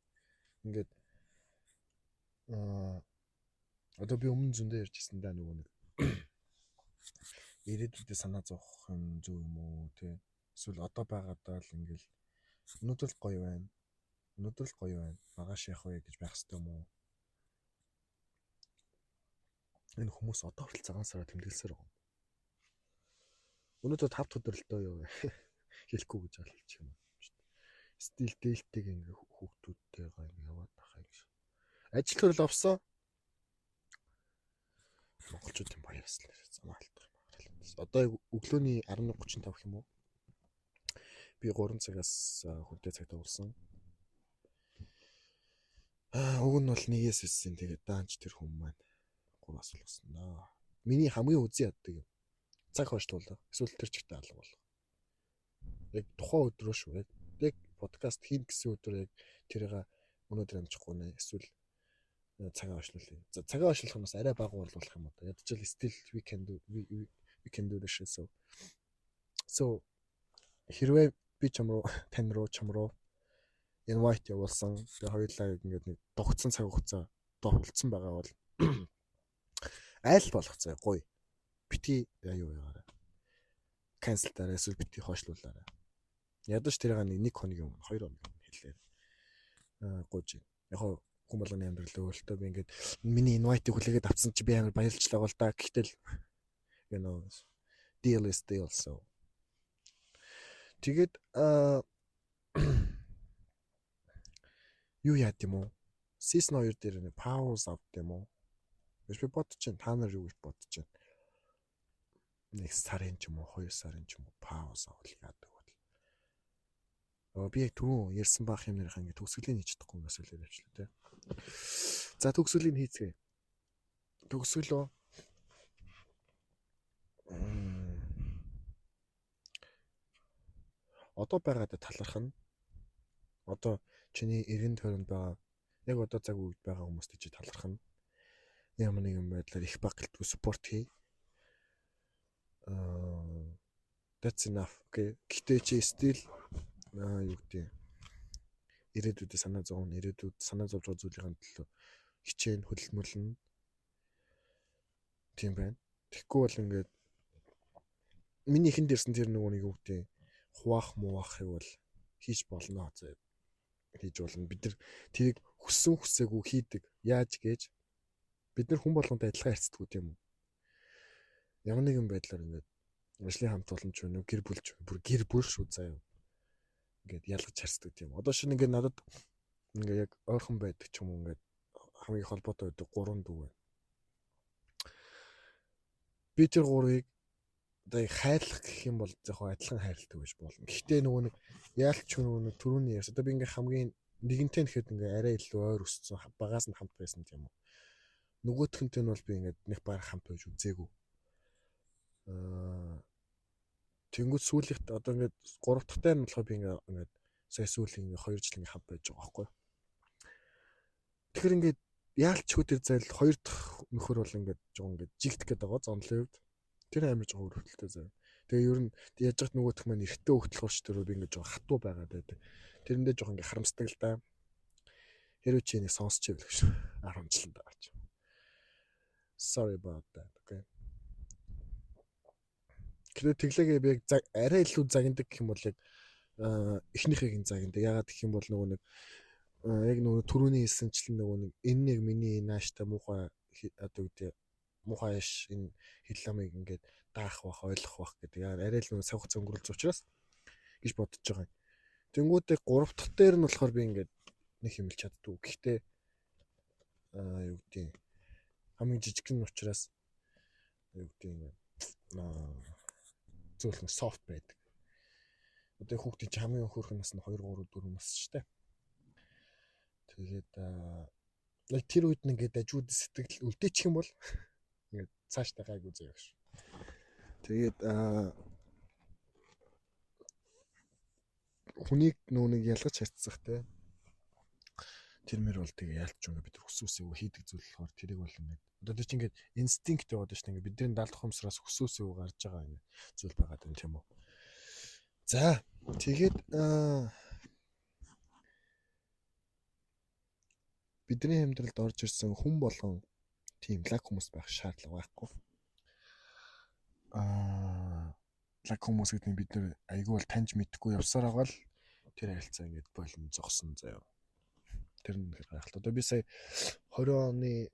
S1: Ингээд одоо би өмнө зөндөө ярьжсэн да нөгөө нэг ирээдүйдээ санаа зовох юм зөв юм уу тэ? Эсвэл одоо байгаадаа л ингээл өнөөдөр л гоё байна. Өнөөдөр л гоё байна. Маргааш яах вэ гэж байх хэвтэй юм уу? Энэ хүмүүс одоо хүртэл цагаан сараа тэмдэглэсээр байгаа юм. Өнөөдөр 5 дахь өдөр л дөө юу хэлэхгүй гэж хэлчих юм шүү дээ. Стил дээлтэйг ингээ хүүхдүүдтэйгээ ингээ яваад байхаа гэж. Ажил төрөл авсан. Монголчуудын баяр бас л замаа алдах юм аа. Одоо өглөөний 11:35 гэх юм уу? Би 3 цагаас хүнтэй цаг туулсан. Уг нь бол нэгээс ирсэн. Тэгээд даанч тэр хүн маань 3-аас болгосон даа. Миний хамгийн үзэн яддаг юм. Цаг хойш туулаа. Эсвэл тэр чигтээ алга болох. Яг тухайн өдрөө шүү. Яг подкаст хийн гэсэн өдөр яг тэрийг өнөөдөр амжихгүй нэ. Эсвэл цагаа очлуулъя. За цагаа очлуулах нь бас арай бага уурлуулах юм уу. Ядчил still we can do we can do this shit. So хэрвээ би чам руу тань руу чам руу invite явуулсан. Тэгээ хоёулаа ингээд нэг дугцсан цаг хугацаа дурулцсан байгаа бол айл болох заа гоё. Бити аюу яарай. Cancel дараа эсвэл бити хойшлуулаарай. Ядаж тэрийг нэг хоногийн өмнө, 2 хоногийн өмнө хэллээ. Аа гооч. Яг хүн болгоны амьдрал өөртөө би ингээд миний invite-ыг хүлээгээд авсан чи би амар баярлжлаа бол та. Гэхдээ л you know deal is deal, so. Тэгээд юу яад юм уу? Season 2 дээр нэг pause авд юм уу? Би бодож чинь та нар юу гэж бодож байна? Нэг сарын ч юм уу, 2 сарын ч юм уу pause авал яадаг бол. Би яг түрүүн ярьсан баах юм нэрийнх ингээд төгсгөлийн хийж чадахгүй юм эсвэл явчлаа те. За төгсгөлийн хийцгээе. Төгсгөлөө. Одоо байгаадаа таларх нь одоо чиний эргэн тойронд байгаа яг одоо цаг үед байгаа хүмүүст чи таларх нь ямар нэгэн байдлаар их баг гэлтгүй support хий. That's enough. Okay. Гэтэ чи still юу гэдэг ирээдүйдээ санаа зовно, ирээдүйд санаа зовж байгаа зүйлийн төлөө хичээн хөдөлмөрлөнө. Тийм байна. Тэгэхгүй бол ингээд миний ихэнд ирсэн тэр нөгөө нэг юу гэдэг хуваах муваахыг бол хийж болно заяа. Хийж болно. Бид нар тэрийг хүссэн хүсээгүй хийдэг. Яаж гэж бид нар хүн болгонтой адилхан харьцдаг тийм үү? Ямар нэгэн байдлаар ингээд ажлын хамт олон ч байна уу, гэр бүл ч бүр гэр бүл шүү заяа. Ингээд ялгаж харьцдаг тийм. Одоо шинэ ингээд надад ингээд яг ойрхон байдаг ч юм уу ингээд хамгийн холбоотой байдаг 3 дүү байна. Би тэр гурвыг одоо хайрлах гэх юм бол яг адилхан хайрладаг байж болно. Гэхдээ нөгөө нэг яалч нөгөө нэг түрүүний ярьсан. Одоо би ингээ хамгийн нэгэнтэй нэхэд ингээ арай илүү ойр өссөн, багаас нь хамт байсан тийм үү. Нөгөөхөнтэй нь бол би ингээд нэг баг хамт байж үзээгүй. Тэнгүүд сүүлийнх одоо ингээд гурав дахьтай нь болохоор би ингээд сая сүүлийн ингээ 2 жил ингээ хамт байж байгаа байхгүй. Тэгэхээр ингээд яалчгүй тэр зайл хоёр дахь нөхөр бол ингээд жоо ингээд жигдэх гээд байгаа зонлын хувьд. Тэр амар жоо өрөвдөлтэй заяа. Тэгээ ер нь яаж яхад нөгөөх маань эртээ өгтлөхөр ч тэр би ингээд жоо хатуу байгаад байдаг. Тэрэндээ жоо ингээд харамсдаг л да. Хэрвээ чи энийг сонсч ивэл гэж 10 жилийн дараа. Sorry about that. Okay. Тэгэхээр тэглээгээ би яг арай илүү загнадаг гэх юм бол яг эхнийхийг нь загнадаг. Ягаад гэх юм бол нөгөө нэг яг нөгөө түрүүний хэлсэнчлэн нөгөө нэг энэ нэг миний нааштай муухай одоо гэдэг муухай аш энэ хэл намыг ингээд даах бах, ойлгох бах гэдэг. Арай л нөгөө цаг хугацаа өнгөрүүлж учраас гэж бодож байгаа юм. Тэнгүүдээ 3 дахь дээр нь болохоор би ингээд нэг хэмэлж чаддгүй. Гэхдээ юу гэдэг хамгийн жижиг нь учраас юу гэдэг юм зөөлхөн soft байдаг. Одоо хүүхдийн чинь хамгийн хөөрхөн нас нь 2 3 4 нас шүү дээ. Тэгээд яг тэр үед нь ингээд ажууд сэтгэл үлдээчих юм бол ингээд цаашдаа гайгүй заяа гэж. Тэгээд хүнийг нөө нэг ялгаж харьцах те. Тэр мэр бол тэгээ ялч юм бид хүсүүсээ хийдэг зүйл болохоор тэрийг бол ингээд одоо тэр чинь ингээд инстинкт яваад шүү дээ. Ингээд бидний даалт ухамсараас хүсүүсээ гарч байгаа ингээд зүйл байгаа юм тийм үү. За тэгээд бидний амьдралд орж ирсэн хүн болгон тийм лаг хүмүүс байх шаардлага байхгүй. Лаг хүмүүс гэдэг нь бид нэр айгүй бол таньж мэдхгүй явсаар байгаа л тэр харилцаа ингээд болон зогсон заяа. Тэр нь үнэхээр гайхалтай. Одоо би сая 20 оны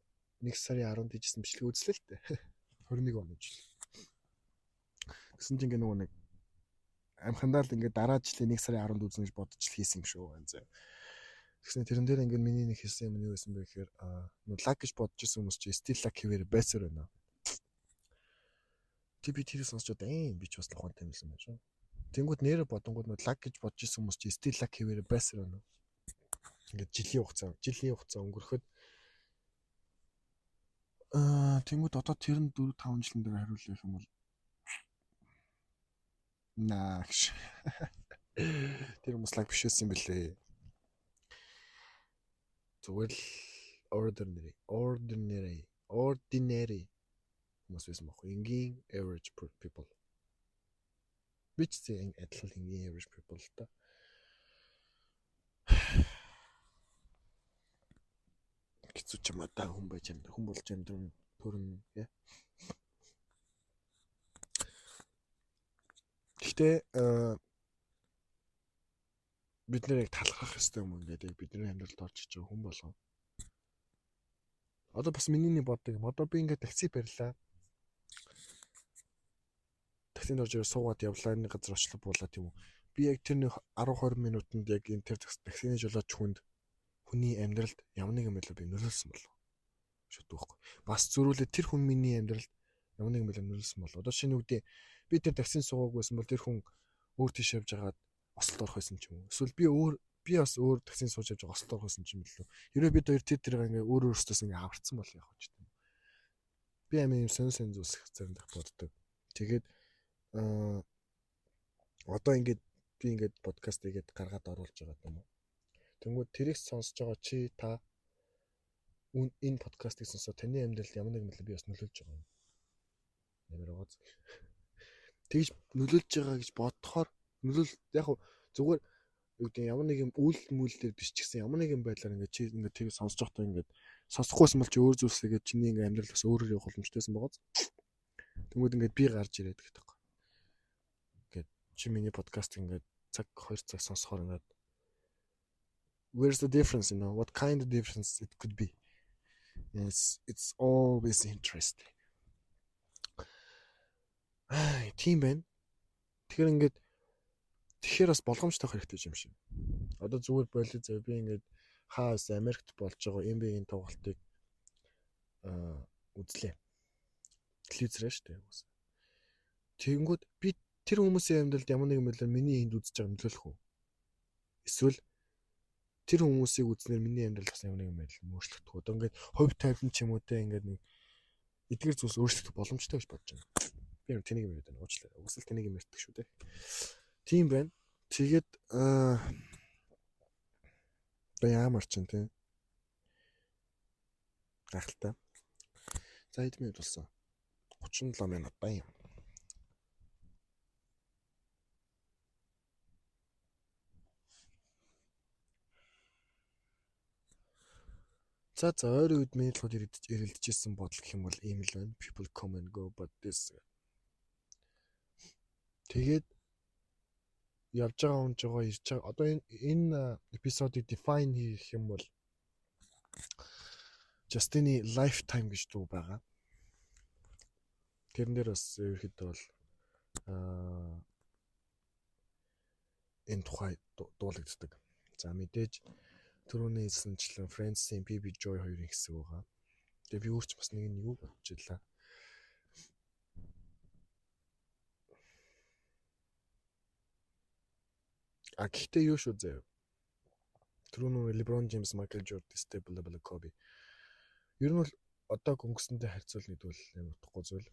S1: 1 сарын 10-нд хийжсэн бичлэг үзлээ л дээ. 21 оны жил. Гэсэн чинь ингээд нөгөө нэг амхандаа л ингээд дараа жилийн 1 сарын 10-нд үзнэ гэж бодож л хийсэн юм шүү заяа. Тэгсэн тэрэн дээр ингээд миний нэг хэлсэн юм нь юу байсан бэ гэхээр нөө лаг гэж бодож исэн хүмүүс чи still лаг хэвээр байсаар байна. Тэг би тэрийг сонсчод би ч бас л ухаантай юм байсан байна шүү. Тэнгүүд нэрэ бодонгууд нөө лаг гэж бодож исэн хүмүүс чи still лаг хэвээр байсаар байна. Ингээд жилийн хугацаа өнгөрөхөд тэнгүүд одоо тэр нь 4 5 жилийн дараа хариулах юм бол наагш. Тэр хүмүүс лаг биш байсан юм бэлээ. Зүгээр л ordinary ordinary ordinary хүмүүс байсан байхгүй. Энгийн average people. Би ч зэ адилхан энгийн average people л та. Хэцүү ч юм а да, хүн байж амьдрах, хүн болж амьдрах төрн яа. Гэхдээ бид нэр яг талархах ёстой юм ингээд яг бидний амьдралд орж иж байгаа хүн болгон. Одоо бас миний нэг боддог юм. Одоо би ингээд такси барьлаа. Таксинд орж ирээ суугаад явлаа, энэ газар очлоо буулаа тийм үү. Би яг тэр нэг 10 20 минутанд яг энэ тэр таксины жолооч хүнд хүний амьдралд ямар нэгэн байдлаар би нөлөөлсөн болов. Шүтдэг байхгүй. Бас зөрүүлээ тэр хүн миний амьдралд ямар нэгэн байдлаар нөлөөлсөн болов. Одоо шинэ үгдээ би тэр таксинд суугаагүй байсан бол тэр хүн өөр тийш явж байгаад осолд орох байсан ч юм уу. Эсвэл би бас өөр таксинд сууж явж байгаа осолд орох байсан ч юм лөө. Хэрвээ бид хоёр тэр тэрийг ингээ өөр өөрсдөөс ингээ аварцсан бол яг ч тийм. Би амин юм сонь сонь зүйлс заримдаа боддог. Тэгээд одоо ингээд би ингээд подкаст хийгээд гаргаад оруулж байгаа юм уу. Тэнгүүд тэрийг сонсож байгаа чи та энэ подкастыг сонсоо таны амьдралд ямар нэгэн байдлаар би бас нөлөөлж байгаа юм. Ямар байгаа зү. Тэгж нөлөөлж байгаа гэж бодохоор нөлөөл яг зүгээр юу гэдэг ямар нэг юм үйл мүйлдээр биш ч гэсэн ямар нэгэн байдлаар ингээд чи ингээд тэрийг сонсож байхдаа ингээд сонсохгүйсэн бол чи өөр зүйлс ингээд чиний ингээд амьдрал бас өөрөөр явах боломжтойсэн байгаа зү. Тэнгүүд ингээд би гарч ирээд гэдэг байхгүй. Ингээд чи миний подкаст ингээд цаг 2 цаг сонсохоор ингээд where's the difference, you know, what kind of difference it could be. It's always interesting. Аа, тийм байна. Тэгэхээр ингээд тэгэхээр бас болгоомжтой хэрэгтэй юм шиг. Одоо зүгээр болоо зав би ингээд хаас Америкт болж байгаа NBA-ийн тоглолтыг үзлээ. Телевизээрээ шүү дээ. Тэгэнгүүт би тэр хүмүүсийн амьдралд ямар нэгэн байдлаар миний энд үзэж байгаа нөлөөлөх үү? Эсвэл тэр хүмүүсийг үзнээр миний амьдрал бас ямар нэгэн байдлаар өөрчлөгдөх үү? Одоо ингээд хувь тавилан ч юм уу те ингээд нэг эдгэр зүйлс өөрчлөгдөх боломжтой гэж бодож байна. Би юм тэнийг юм яриад байна. Уучлаарай. Угсаал тэнийг юм ярьдаг шүү дээ. Тийм байна. Тэгээд одоо яамар чинь те. Гайхалтай. За хэд минут болсон? 37 минут байна. За за ойрын үед миний толгойд эрэлдэжсэн бодол гэх юм бол ийм л байна. People come and go but this. Тэгээд явж байгаа хүн жоо ирж байгаа. Одоо энэ эпизодыг define хийх юм бол Justin-ы Lifetime гэж дуу байгаа. Тэрэн дээр бас ерөөхдөө бол энэ тухай дуулагддаг. За мэдээж түрүүний хэлсэнчлэн Friends-ийн Phoebe Joy хоёрын хэсэг байгаа. Тэгээ би өөр ч бас нэг нь юу бодож илаа. А гэхдээ юу шүү заяа. Түрүүний LeBron James, Michael Jordan, Steve bla bla Kobe. Ер нь бол одоо өнгөрсөндөө харьцуулна гэдэг бол амар утгагүй зүйл.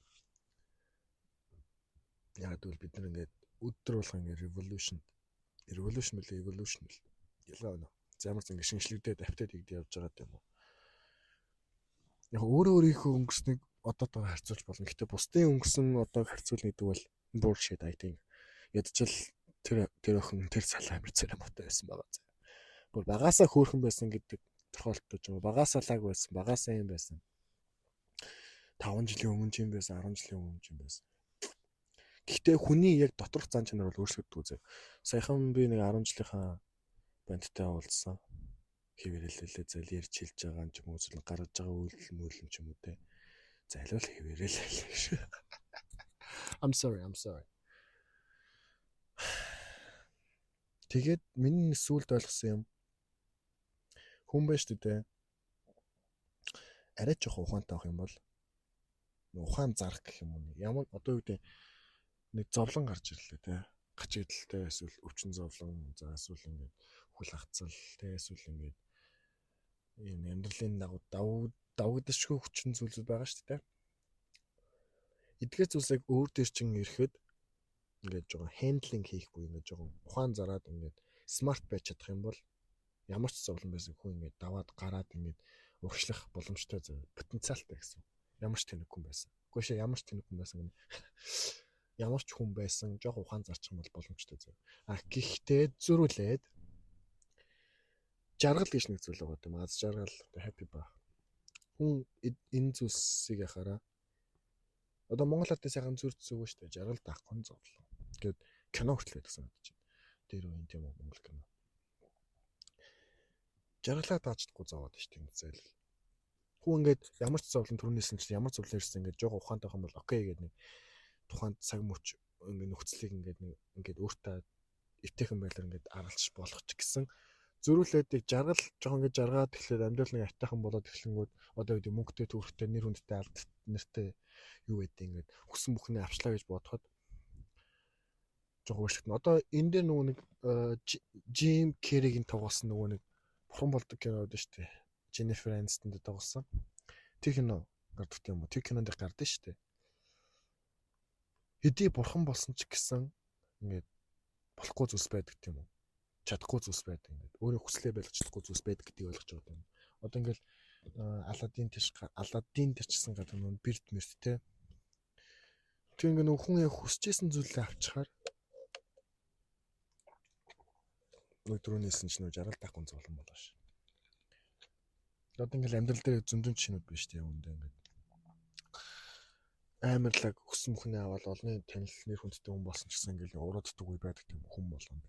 S1: Яг гэвэл бид нар ингээд өдөр болгон ингээд revolution мөлий evolution мөл ялгаа байна. Ямар ч ингээд шинжлэгдээд апдейт хийгдээ явж байгаа юм уу. Яг өөрөө өөрийнхөө өнгөрснийг одоотойгоо харьцуулж болно. Гэхдээ бусдын өнгөрсөн одоог харьцуулна гэдэг бол bullshit I think. Ядчил тэр охин тэр цалаа амар царамтай байсан байгаа заа. Бүр багасаа хөөрхөн байсан гэдэг тохиолдолтой ч юм уу. Багасаа лаг байсан, багасаа юм байсан. 5 жилийн өмнө ч юм байсан, 10 жилийн өмнө ч юм байсан. Гэхдээ хүний яг доторх зан чанар бол өөрчлөгддөг үзээ. Саяхан би нэг 10 жилийнхаа бандтай уулзсан. Хэвэрэлэлээ зэл ярьж хэлж байгаа юм ч юм уу, эсвэл гаргаж байгаа үйлдэл мөөлөн ч юм уу те. Зайлуул хэвэрэлээ шүү. I'm sorry. Тэгээд миний сүүлд ойлгосон юм хүн байж шүү дээ. Арай жоох ухаантай авах юм бол ухаан зарах гэх юм уу. Ямар одоо юу гэдэг нэг зовлон гарч ирлээ те. Гачигдaltaй эсвэл өвчин зовлон, за эсвэл ингээд үхэл хацал те, эсвэл ингээд ийм амьдралын дагуу давагдашгүй хүчин зүйлүүд байгаа шүү дээ. Эдгээр зүйлсийг өөр дээр чин ирэхэд Ингээд жоохон handling хийх буюу ингээд жоохон ухаан зараад ингээд smart байж чадах юм бол ямар ч зовлон байсан хүн ингээд даваад гараад ингээд урагшлах боломжтой заяа. Потенциалтай гэсэн. Ямар ч тэнэг хүн байсан. Үгүй шээ, ямар ч тэнэг хүн байсан гэнэ. Ямар ч хүн байсан жоохон ухаан зарчих юм бол боломжтой заяа. А гэхдээ зөрүүлээд жаргал гэж нэг зүйл байгаа юм. Аз жаргал, happy ба. Хүн энэ зүйлсийг яхаараа одоо Монгол ардын сайхан зүр зүгөө шүү дээ. Жаргал даахгүй зовлон. Ингээд кино хүртэл байдаг санагдаж байна. Тэр үеийн тийм үү, Монгол кино. Жаргалаа дааж чадахгүй зовоод шүү дээ. Зээл. Хүн ингээд ямар ч зовлон төрнөөс нь ч ямар зовлон ирсэн ингээд жоо ухаантай юм бол окей гэдэг нэг тухайн цаг мөч ингээд нөхцөлийг ингээд нэг ингээд өөртөө эвтэйхэн байдлаар ингээд аргалж болох ч гэсэн зөрүүлээд яг жаргал жоохон ингээд жаргаад тэгэхээр амьдрал нэг айтайхан болоод эхлэнгүүд одоо гэдэг мөнгөтэй, төвөрхтэй, нэр хүндтэй, алд нэртэй юу гэдэг ингээд хүссэн бүхнээ авчлаа гэж бодоход жоохон өөрчлөгдөн. Одоо энэ дээр нөгөө нэг Jim Carrey-гийн тоглосон нөгөө нэг бурхан болдог кино байдаг шүү дээ. Jennifer Aniston дээр тоглосон. Тэр кино гардаг юм уу? Тэр кинонд гардаг шүү дээ. Хэдий бурхан болсон ч гэсэн ингээд болохгүй зүйлс байдаг тийм үү? Чадахгүй зүйлс байдаг ингээд. Өөрийн хүслээ байлгах чадахгүй зүйлс байдаг гэдгийг ойлгож байгаа юм. Одоо ингээд Аладдин тийш, Аладдин тэр чсэн гэдэг нөө бэрд мэрт те. Тэр ингээд нөх хүн яг хүсэжсэн зүйлээ авчихаар нэг дөрөвнийсэн чинь нөө жаргал таахгүй зовлон болоо ш. Одоо ингээл амьдрал дээр зөндөн жишээнүүд биш тийм үндэ ингээд амарлаг өссөн бүхнээ аваад олонний танил нэр хүндтэй хүн болсон ч гэсэн ингээл урууддаг үе байдаг тийм хүн болгоно.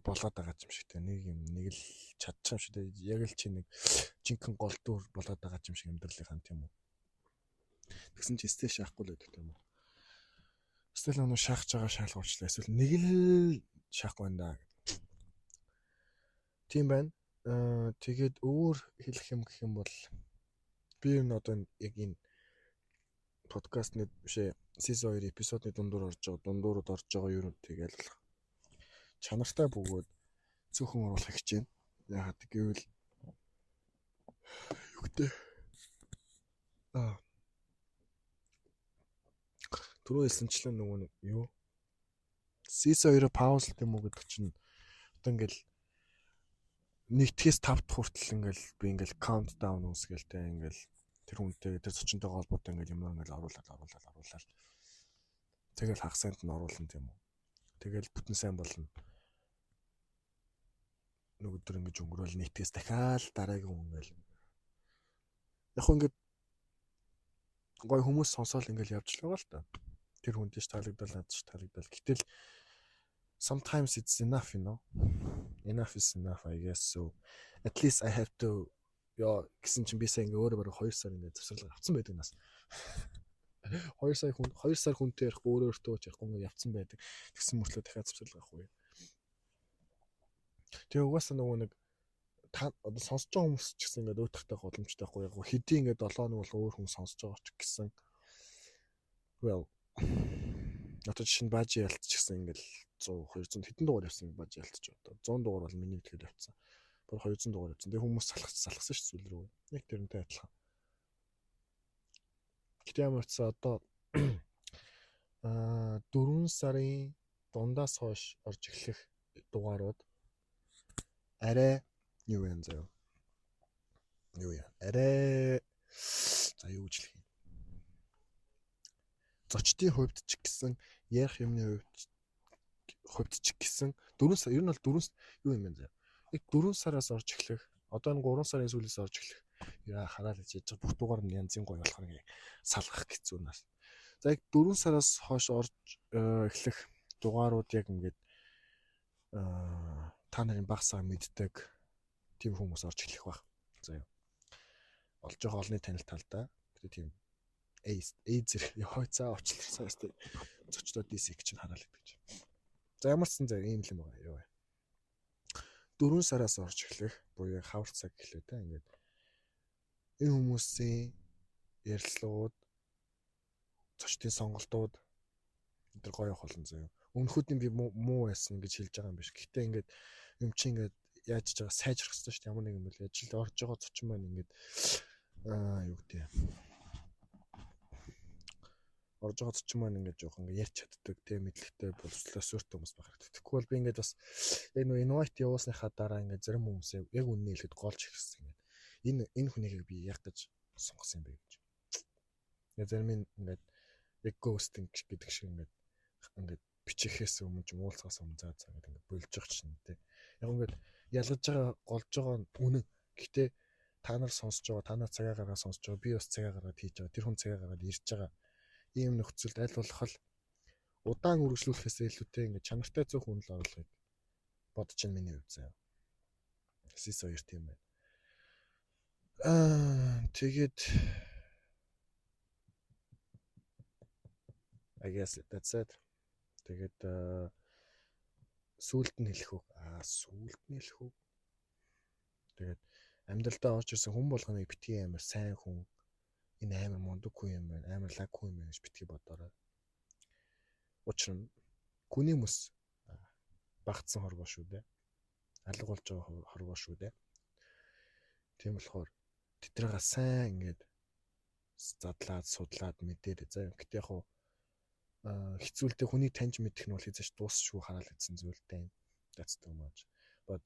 S1: Болоод байгаа юм шиг те, нэг юм нэг л чадчих юм шиг те, яг л чи нэг жинхэнэ гол дүр болоод байгаа юм шиг амьдралынхаа тийм үү. Тэгсэн чи стэл шаахгүй л байдаг тийм үү. Эсвэл өнөө шаахж байгаа шаалгуулчлаа, эсвэл нэг л шаахгүй байна да. Тийм байна. Тэгээд өөр хэлэх юм гэх юм бол би энэ одоо яг энэ подкастны бишээ season 2 эпизодны дундуур орж байгаа, дундуурууд орж байгаа юм тэгэл чанартай бөгөөд цөөхөн оруулах хичээнэ. Яагаад гэвэл юу гэдэг түрүү хэлсэнчлэн нөгөө нэг юу season 2-оо паузлт юм уу гэдэг чинь одоо ингээл нэгтгэхээс 5 дахь хүртэл ингээл би ингээл count down үүсгээл те, ингээл тэр хүнтэй тэр зочинтойгоо холбоотой ингээл юм ингээл оруулаад тэгэл хагас сайнд нь оруулна тийм үү. Тэгэл бүтэн сайн болно. Нэг өдөр ингэж өнгөрөөл нийтгээс дахиад дараагийн хүн ингээл яг хөө ингээд гой хүмүүс сонсоол ингээл явж л байгаа л та. Тэр хүнд ч таалагдал, надад ч таалагдал. Гэтэл sometimes it's enough, you know. Enough is enough, I guess so. At least I have to ёо гэсэн чинь би сая ингээ өөрөө бараг 2 сар ингээ завсарлага авцсан байдаг нас. 2 сая хүн 2 сар хүнтэй ярихгүй, өөрөө өөртөө ч ярихгүй ингээ явцсан байдаг. Тэгсэн мөртлөө дахиад завсарлага авах уу. Тэгээ угаасаа нөгөө нэг та одоо сонсож байгаа хүмүүс ч гэсэн ингээд өөтгөхтэй боломжтой байхгүй яг хэдий ингээд 7 хоног бол өөр хүн сонсож байгаа ч гэсэн well одоо жишээ нь баажи ялт ч гэсэн ингээд 100 200 хэдэн дугаар явсан, баажи ялт ч одоо 100 дугаар бол миний мэдэхээр явцсан. Бүр 200 дугаар явцсан. Тэгээ хүмүүс салхсан ш зүйл рүү. Яг тэрнтэй адилхан. Гэтэ ямар ч одоо 4 сарын дундаас хойш орж эхлэх дугаарууд арай юу юм заяа. Юу яа. Арай за юу гэж хэлэх юм. Зочдын хувьд ч гэсэн ярих юмны хувьд ч гэсэн 4 сар ер нь бол 4 юу юм бэ заяа. Яг 4 сараас орж эхлэх одоо энэ 3 сарын сүүлээс орж эхлэх яа хараал хийж яж бүх дугаар нь янзын гоё болохоор ингээ салгах хэцүү нас. За яг 4 сараас хойш орж эхлэх дугаарууд яг ингээд та нарын багсаа мэддэг тийм хүмүүс орж эхлэх байх. За яа. Олж байгаа олонний танил талдаа. Тэгээ тийм A A зэрэг яа цаа очлоо ёстой зочдоо DC чинь хараал гэдэг чинь. За ямар ч сан заа ийм л юм байгаа юу. 4 сараас орж эхлэх буюу хавар цаг эхлэв те, ингээд энэ хүмүүсийн ярилцлагууд, зочдын сонголтууд энэ гоё явах болно заяа. Өмнөхүүдийн би муу байсан гэж хэлж байгаа юм биш. Гэхдээ ингээд юм чи ингээд яаж ч байгаа сайжрах хэрэгтэй шүү дээ. Ямар нэг юм бол ажил орж байгаа зочин маань ингээд юу гэдэг Орж байгаа зочин маань ингээд жоохон ингээд ярьж чаддаг, тэ, мэдлэгтэй, боловсролтой, суурьтай хүмүүс байх хэрэгтэй. Тэгэхгүй бол би ингээд бас яг нөгөө invite явуулсныхаа дараа ингээд зарим хүмүүсээ яг үннийг хэлэхэд голж эхэлсэн ингээд. Энэ хүнийг би яг гэж сонгосон юм бэ гэж. Ингээд зарим нь ингээд яг ghosting гэдэг шиг ингээд бичихээс өмнө ч уулзахаас өмнө за за гэдэг ингээд болж байгаа чинь, тэ. Яг ингээд ялгаж байгаа, голж байгаа нь үнэн. Гэхдээ та нар сонсож байгаа, та нар цагаа гаргаад сонсож байгаа, би бас цагаа гаргаад хийж байгаа, тэр хүн цагаа гаргаад ирж байгаа. Ийм нөхцөлд аль болох л удаан үргэлжлүүлэхээс илүүтэй ингээд чанартай зөв хүн л оруулахыг бодож чинь миний хувьд заяа. Сис хоёр тийм байна. Тэгээд I guess that's it. Тэгээд сүүлд нь хэлэх үг. Сүүлд нь хэлэх үг. Тэгээд амьдралдаа орж ирсэн хүн болгоныг битгий амар сайн хүн, энэ амар мундаг хүн юм байна, амар лаг хүн юм байна гэж битгий бодоорой. Учир нь гүний мөс багцсан хорвоо шүү дээ. Алга болж байгаа хорвоо шүү дээ. Тийм болохоор тэднийг сайн ингээд задлаад, судлаад мэдээрэй. За, гэтээ яг хуу хэцүүлдэ хүнийг таньж мэдэх нь бол хэзээ ч дуусшгүй хараал идсэн зүйлтэй. That's too much. But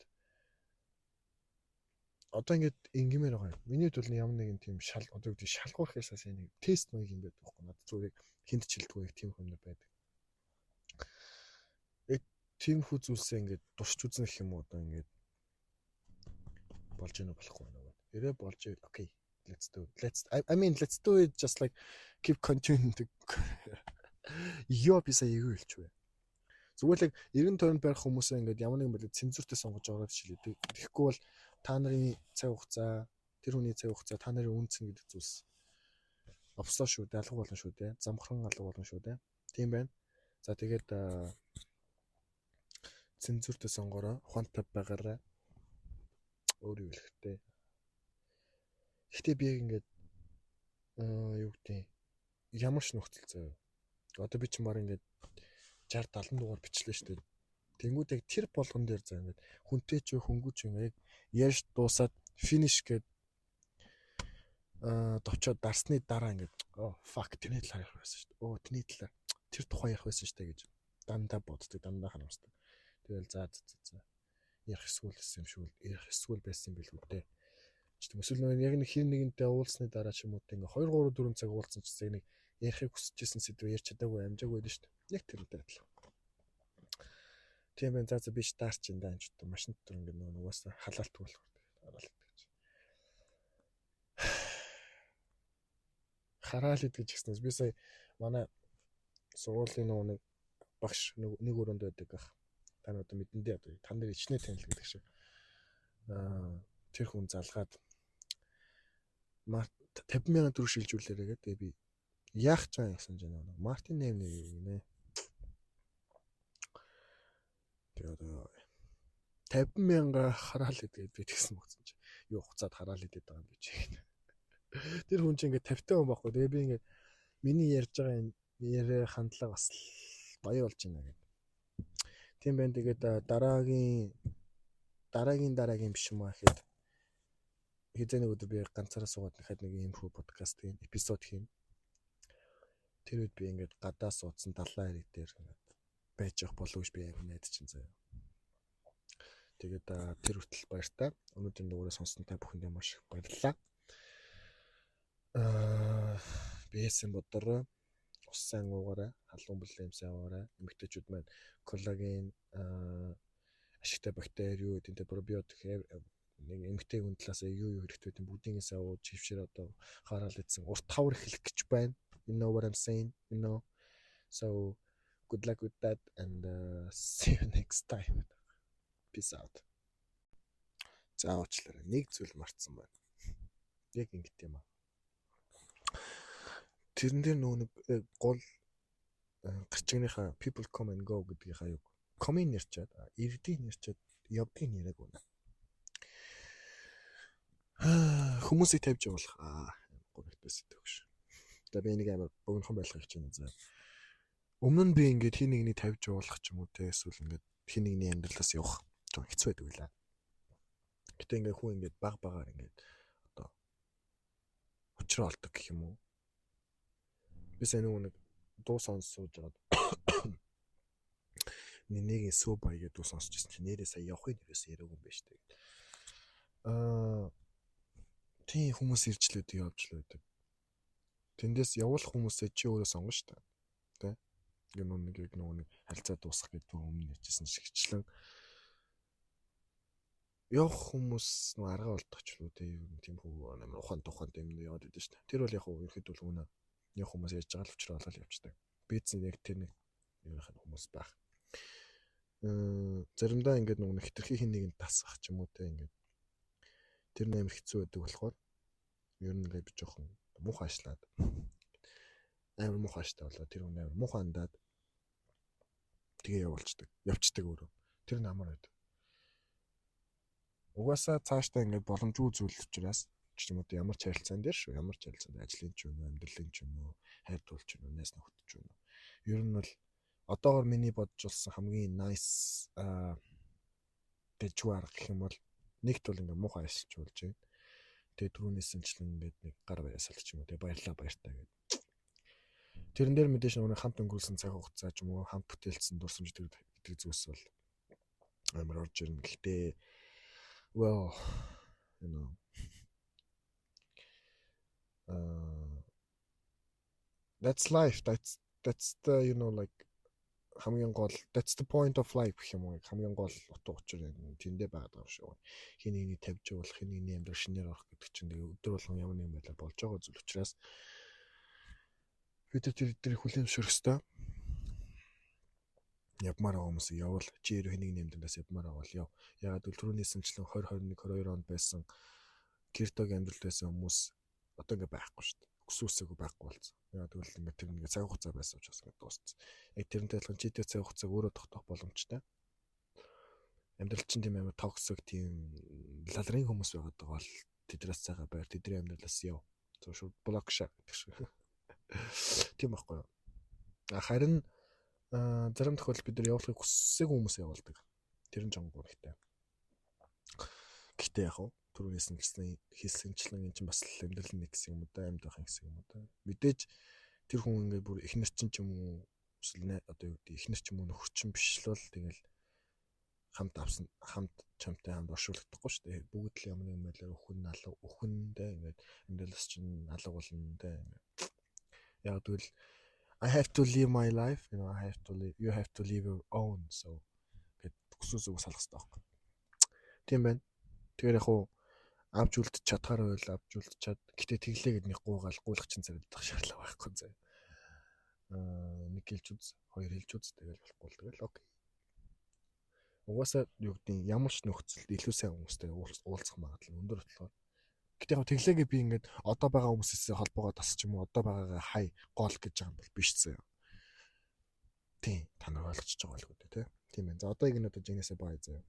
S1: одоо ингээд ингэмээр байгаа юм. Миний хувьд бол ямар нэгэн тийм шал одоо гэдэг шалгуур гэхээс нэг тест маяг юм байдаг байхгүй, надад зүгээр хүнд ч хэлдэггүй, яг тийм хүн байдаг. Яг тиймэрхүү зүйлсээ ингээд туршиж үзнэ гэх юм уу, одоо ингээд болж гэнэ болохгүй байна уу. Хэрэг болж ивэл okay, let's do it. Let's I mean, let's do it, just like keep continuing to. Йоо, би сая эвгүй хэлчихвэ. Зүгээр л эргэн тойронд барих хүмүүсээ ингээд ямар нэгэн байдлаар цензуртэй сонгож аваад шилээ. Тэгэхгүй бол та нарын цаг хугацаа, тэр хүний цаг хугацаа, та нарын үнэ цэн гэдэг зүйлс овсоо шүү дээ, алга болно шүү дээ. Замхран алга болно шүү дээ. Тийм байна. За, тэгээд цензуртэй сонгороо, ухаантай байгаарай. Өөр юу хэлэхтэй. Гэхдээ би яг ингээд юу гэдэг ямар ч нөхцөл заяа. Одоо би ч мар ингээд 60 70 дугаар бичлээ шүү дээ. Тэнгүүд яг тэр болгон дээр заа ингээд хүнтэй ч хөнгүү ч юм яг ярьж дуусаад finish гээд товчоод дарсны дараа ингээд oh fuck, тэрний талаар ярих байсан шүү дээ. Оо, тэрний талаар, тэр тухай ярих байсан шүү дээ гэж дандаа боддог, дандаа харамсдаг. Тэгэл за за за ярих эсвэл байсан юм шиг, ярих эсвэл байсан юм билүү дээ. Ч тийм эсвэл нэг яг нэг хин нэгэнтэй уулзсны дараа ч юм уу ингээ 2 3 4 цаг уулзсан ч нэг ярихыг хүсэж исэн сэдвээ ярьж чадаагүй, амжаагүй байдаг шүү дээ. Яг тэрнтэй адилхан. Тийм байна. За за, би ч даарч энэ даа ч одоо машин дотор ингээ нөгөө угаасаа халаалт болохоор хараал идэж. Хараал идэж гэснээс би сая манай сургуулийн нөгөө нэг багш нэг өрөөнд байдаг ах. Та нар одоо мэдэн дээ, одоо та нар ичнэ танил гэдэг шиг. Тэр хүн залгаад 50 мянган төгрөг шилжүүлээрэй гэдэг. Тэгээ би яах ч юм гэсэн чинь нөгөө Мартин 8 нэг гинэ. Тэгээ одоо 50 мянга хараал идээд би тэгсэн мөгцөн чи юу хуцаад хараал идээд байгаа юм би чи. Тэр хүн чинь ингээд 50 хүн байхгүй. Тэгээ би ингээд миний ярьж байгаа энэ яриа хандлага бас баяр болж байна гэдэг. Тийм байна. Тэгээд дараагийн дараагийн дараагийн биш юм аа гэхэд хэзээ нэг өдөр би ганцаараа суугаад нэхэд нэг иймэрхүү подкаст хийн, эпизод хийн. Тэр үед би ингээд гадаа суудсан далайн хэрэг дээр ингээд байж явах болов гэж би амар найдаж чинь заяа. Тэгээд тэр хүртэл баяртай. Өнөөдрийн дугаарыг сонссон та бүхэндээ маш их баярлалаа. Би яасан бодорой. Ус сайн уугаарай, халуун бүлээн сайн уугаарай. Эмэгтэйчүүд маань коллаген, ашигтай бактери юу гэдэг нь пробиотик, нэг эмэгтэй хүн талаас юу юу хэрэгтэй гэдэг бүгдийг сайн ууж хөвшөр одоо хараал идсэн. Урт хавар эхлэх гэж байна. You know what I'm saying, you know. So good luck with that and see you next time. Peace out. За, уучлаарай. Нэг зүйл мартсан байна. Яг ингэт юм аа. Тэрэн дээр нөгөө нэг гол гарчигныхаа people come and go гэдгийнхаа юг come-ийг нэрчээд, ирдгийг нэрчээд, явдгийг нэрэг үнэ. Хүмүүсийг тавьж явуулах гомигтой сэдв гэж. За, би энийг амар богинохон байлгах гэж байна заа. Өмнө нь би ингээд хин нэгний тавьж явуулах ч юм уу те, эсвэл ингээд хин нэгний амьдралаас явах жоохон хэцүү байдаг байлаа. Гэтэ ингээд хүн ингээд баг багаар ингээд одоо учраа олдог гэх юм уу. Би сайн нөгөө нэг Дуу сонсож жагаад Нэгийн Сүү бай гэдэг дуу сонсч ирсэн чинь нэрээ сая явахын нэрээс яриаг юм байна шүү дээ. Тийм, хүмүүс ирж л байдаг, явж л байдаг. Тэндээс явуулах хүмүүсээ чи өөрөө сонгоно шүү дээ. Тэ? Ингээ нэг яг нөгөө нэг харилцаа дуусгах гэдэг өмнө ярьжсэн шигчлэн явах хүмүүс нөө арга болдогчлоо тийм хүү амар ухаан тухаан тийм яваад идэв шүү дээ. Тэр бол яг хуу ерхэд бол үнэ. Явах хүмүүс ярьж байгаа л учраас болол явцдаг. Бийцэн яг тэр нэг юуных нь хүмүүс байх. Заримдаа ингээд нөгөө хитрхи хин нэгэнд тасгах ч юм уу те, ингээд тэр нь амар хэцүү байдаг болохоор ер нь ингээд би жоохон муухай ажиллаад, амар муухай аштай болоо, тэр хүн амар муухай андаад тэгээ явуулцдаг. Явцдаг өөрөө. Тэр нь амар байдаг. Угаасаа цаашдаа ингээд боломжгүй зүйл учраас ч юм уу, ямар ч харилцаан дээр шүү. Ямар ч харилцаанд, ажлын ч юм уу, амьдралын ч юм уу, хайр дуул ч юм уу, найз нөхөд ч юм уу. Ер нь бол одоогор миний бодож болсон хамгийн nice дэжүү арга гэх юм бол нэгт бол ингээд муухай ажиллаж болж байна. Тэгээ түрүүнээс нчлэн ингээд нэг гар бариасал ч юм уу, тэгээ баярлаа, баяртай гэдэг. Тэрэн дээр мэдээж нөгөө хамт өнгөрүүлсэн цаг хугацаа ч юм уу, хамт бүтээлсэн дурсамж гэдэг зүйлс бол амар орж ирнэ. Гэхдээ well, that's life. That's the like хамгийн гол, that's the point of life гэх юм уу, хамгийн гол утга учир тэндээ байгаад байгаа юм шиг байна. Хин нэгний тавьж явуулах, хин нэгний амьдрал шинээр орох гэдэг чинь тэгээ өдөр болгон ямар нэгэн байдлаар болж байгаа зүйл учраас бид тэр тэр хүлээн зөвшөөрөх ёстой. Явмаар байгаа хүмүүс явуул, чи ерөө хэн нэгний амьдралаас явмаар байгаа бол яв. Ягаад гэвэл түрүүний сэмчлэн 20 21 22 онд байсан криптогийн амьдралд байсан хүмүүс одоо ингээ байхгүй шүү дээ. Өсөөсөөгүй байхгүй болсон. Ягаад гэвэл ингээ тэр ингээ цаг хугацаа байсан учраас ингээ дууссан. Яг тэрнтэй адилхан чи тэр цаг хугацааг өөрөө тогтоох боломжтой. Амьдрал чинь тийм амар toxic, тийм лалрын хүмүүс байгаад байгаа бол тэднээс цагаа байр, тэдний амьдралаас яв. Зөв шууд block шаа гэдэг шиг. Тийм байхгүй юу? Харин зарим тохиолдолд бид нар явуулахыг хүссээгүй хүмүүс явуулдаг. Тэр нь жонгоо хэрэгтэй. Гэхдээ яг түрүүнээс нь хэлсэнчлэн энэ чинь бас л амьдрал нэг хэсэг юм уу да, амьд байх хэсэг юм уу да. Мэдээж тэр хүн ингээд бүр эхнэр чинь ч юм уу, эсвэл одоо юу гэдэг, эхнэр ч юм уу, нөхөр чинь биш л бол тэгэл хамт авсан, хамт чамтай хамт оршуулгахдаггүй шүү дээ. Бүгд л ямар нэгэн байдлаар өхөн алга өхөндөө ингээд амьдралаас чинь алга болно те. Яг тэгвэл I have to live my life, I have to live, you have to live your own. So гэд төсөө зүг салах хэрэгтэй байхгүй. Тийм байна. Тэгэхээр яг хуу авч үлдчих чадхаар байвал авч үлдчих чад. Гэтэ тэглээ гэд нэг гуугаал гуулах чинь зарилдах шаардлага байхгүй заяа. Нэг хэлж үз, хоёр хэлж үз, тэгэл болохгүй л тэгэл okay. Угаасаа юу гэдэг, ямар ч нөхцөлд илүү сайн хүмүүстэй уулзах магадлал өндөр болохоор. Гэтэ яг тэглээгээ би ингээд одоо байгаа хүмүүсээс холбоогоо тасч юм уу, одоо байгаагаа хай гол гэж байгаа юм бол биш заяа. Тийм, та нар ойлгочихж байгаа л үү те. Тийм байна. За, одоо яг энэ одоо жинээсээ бай заяа.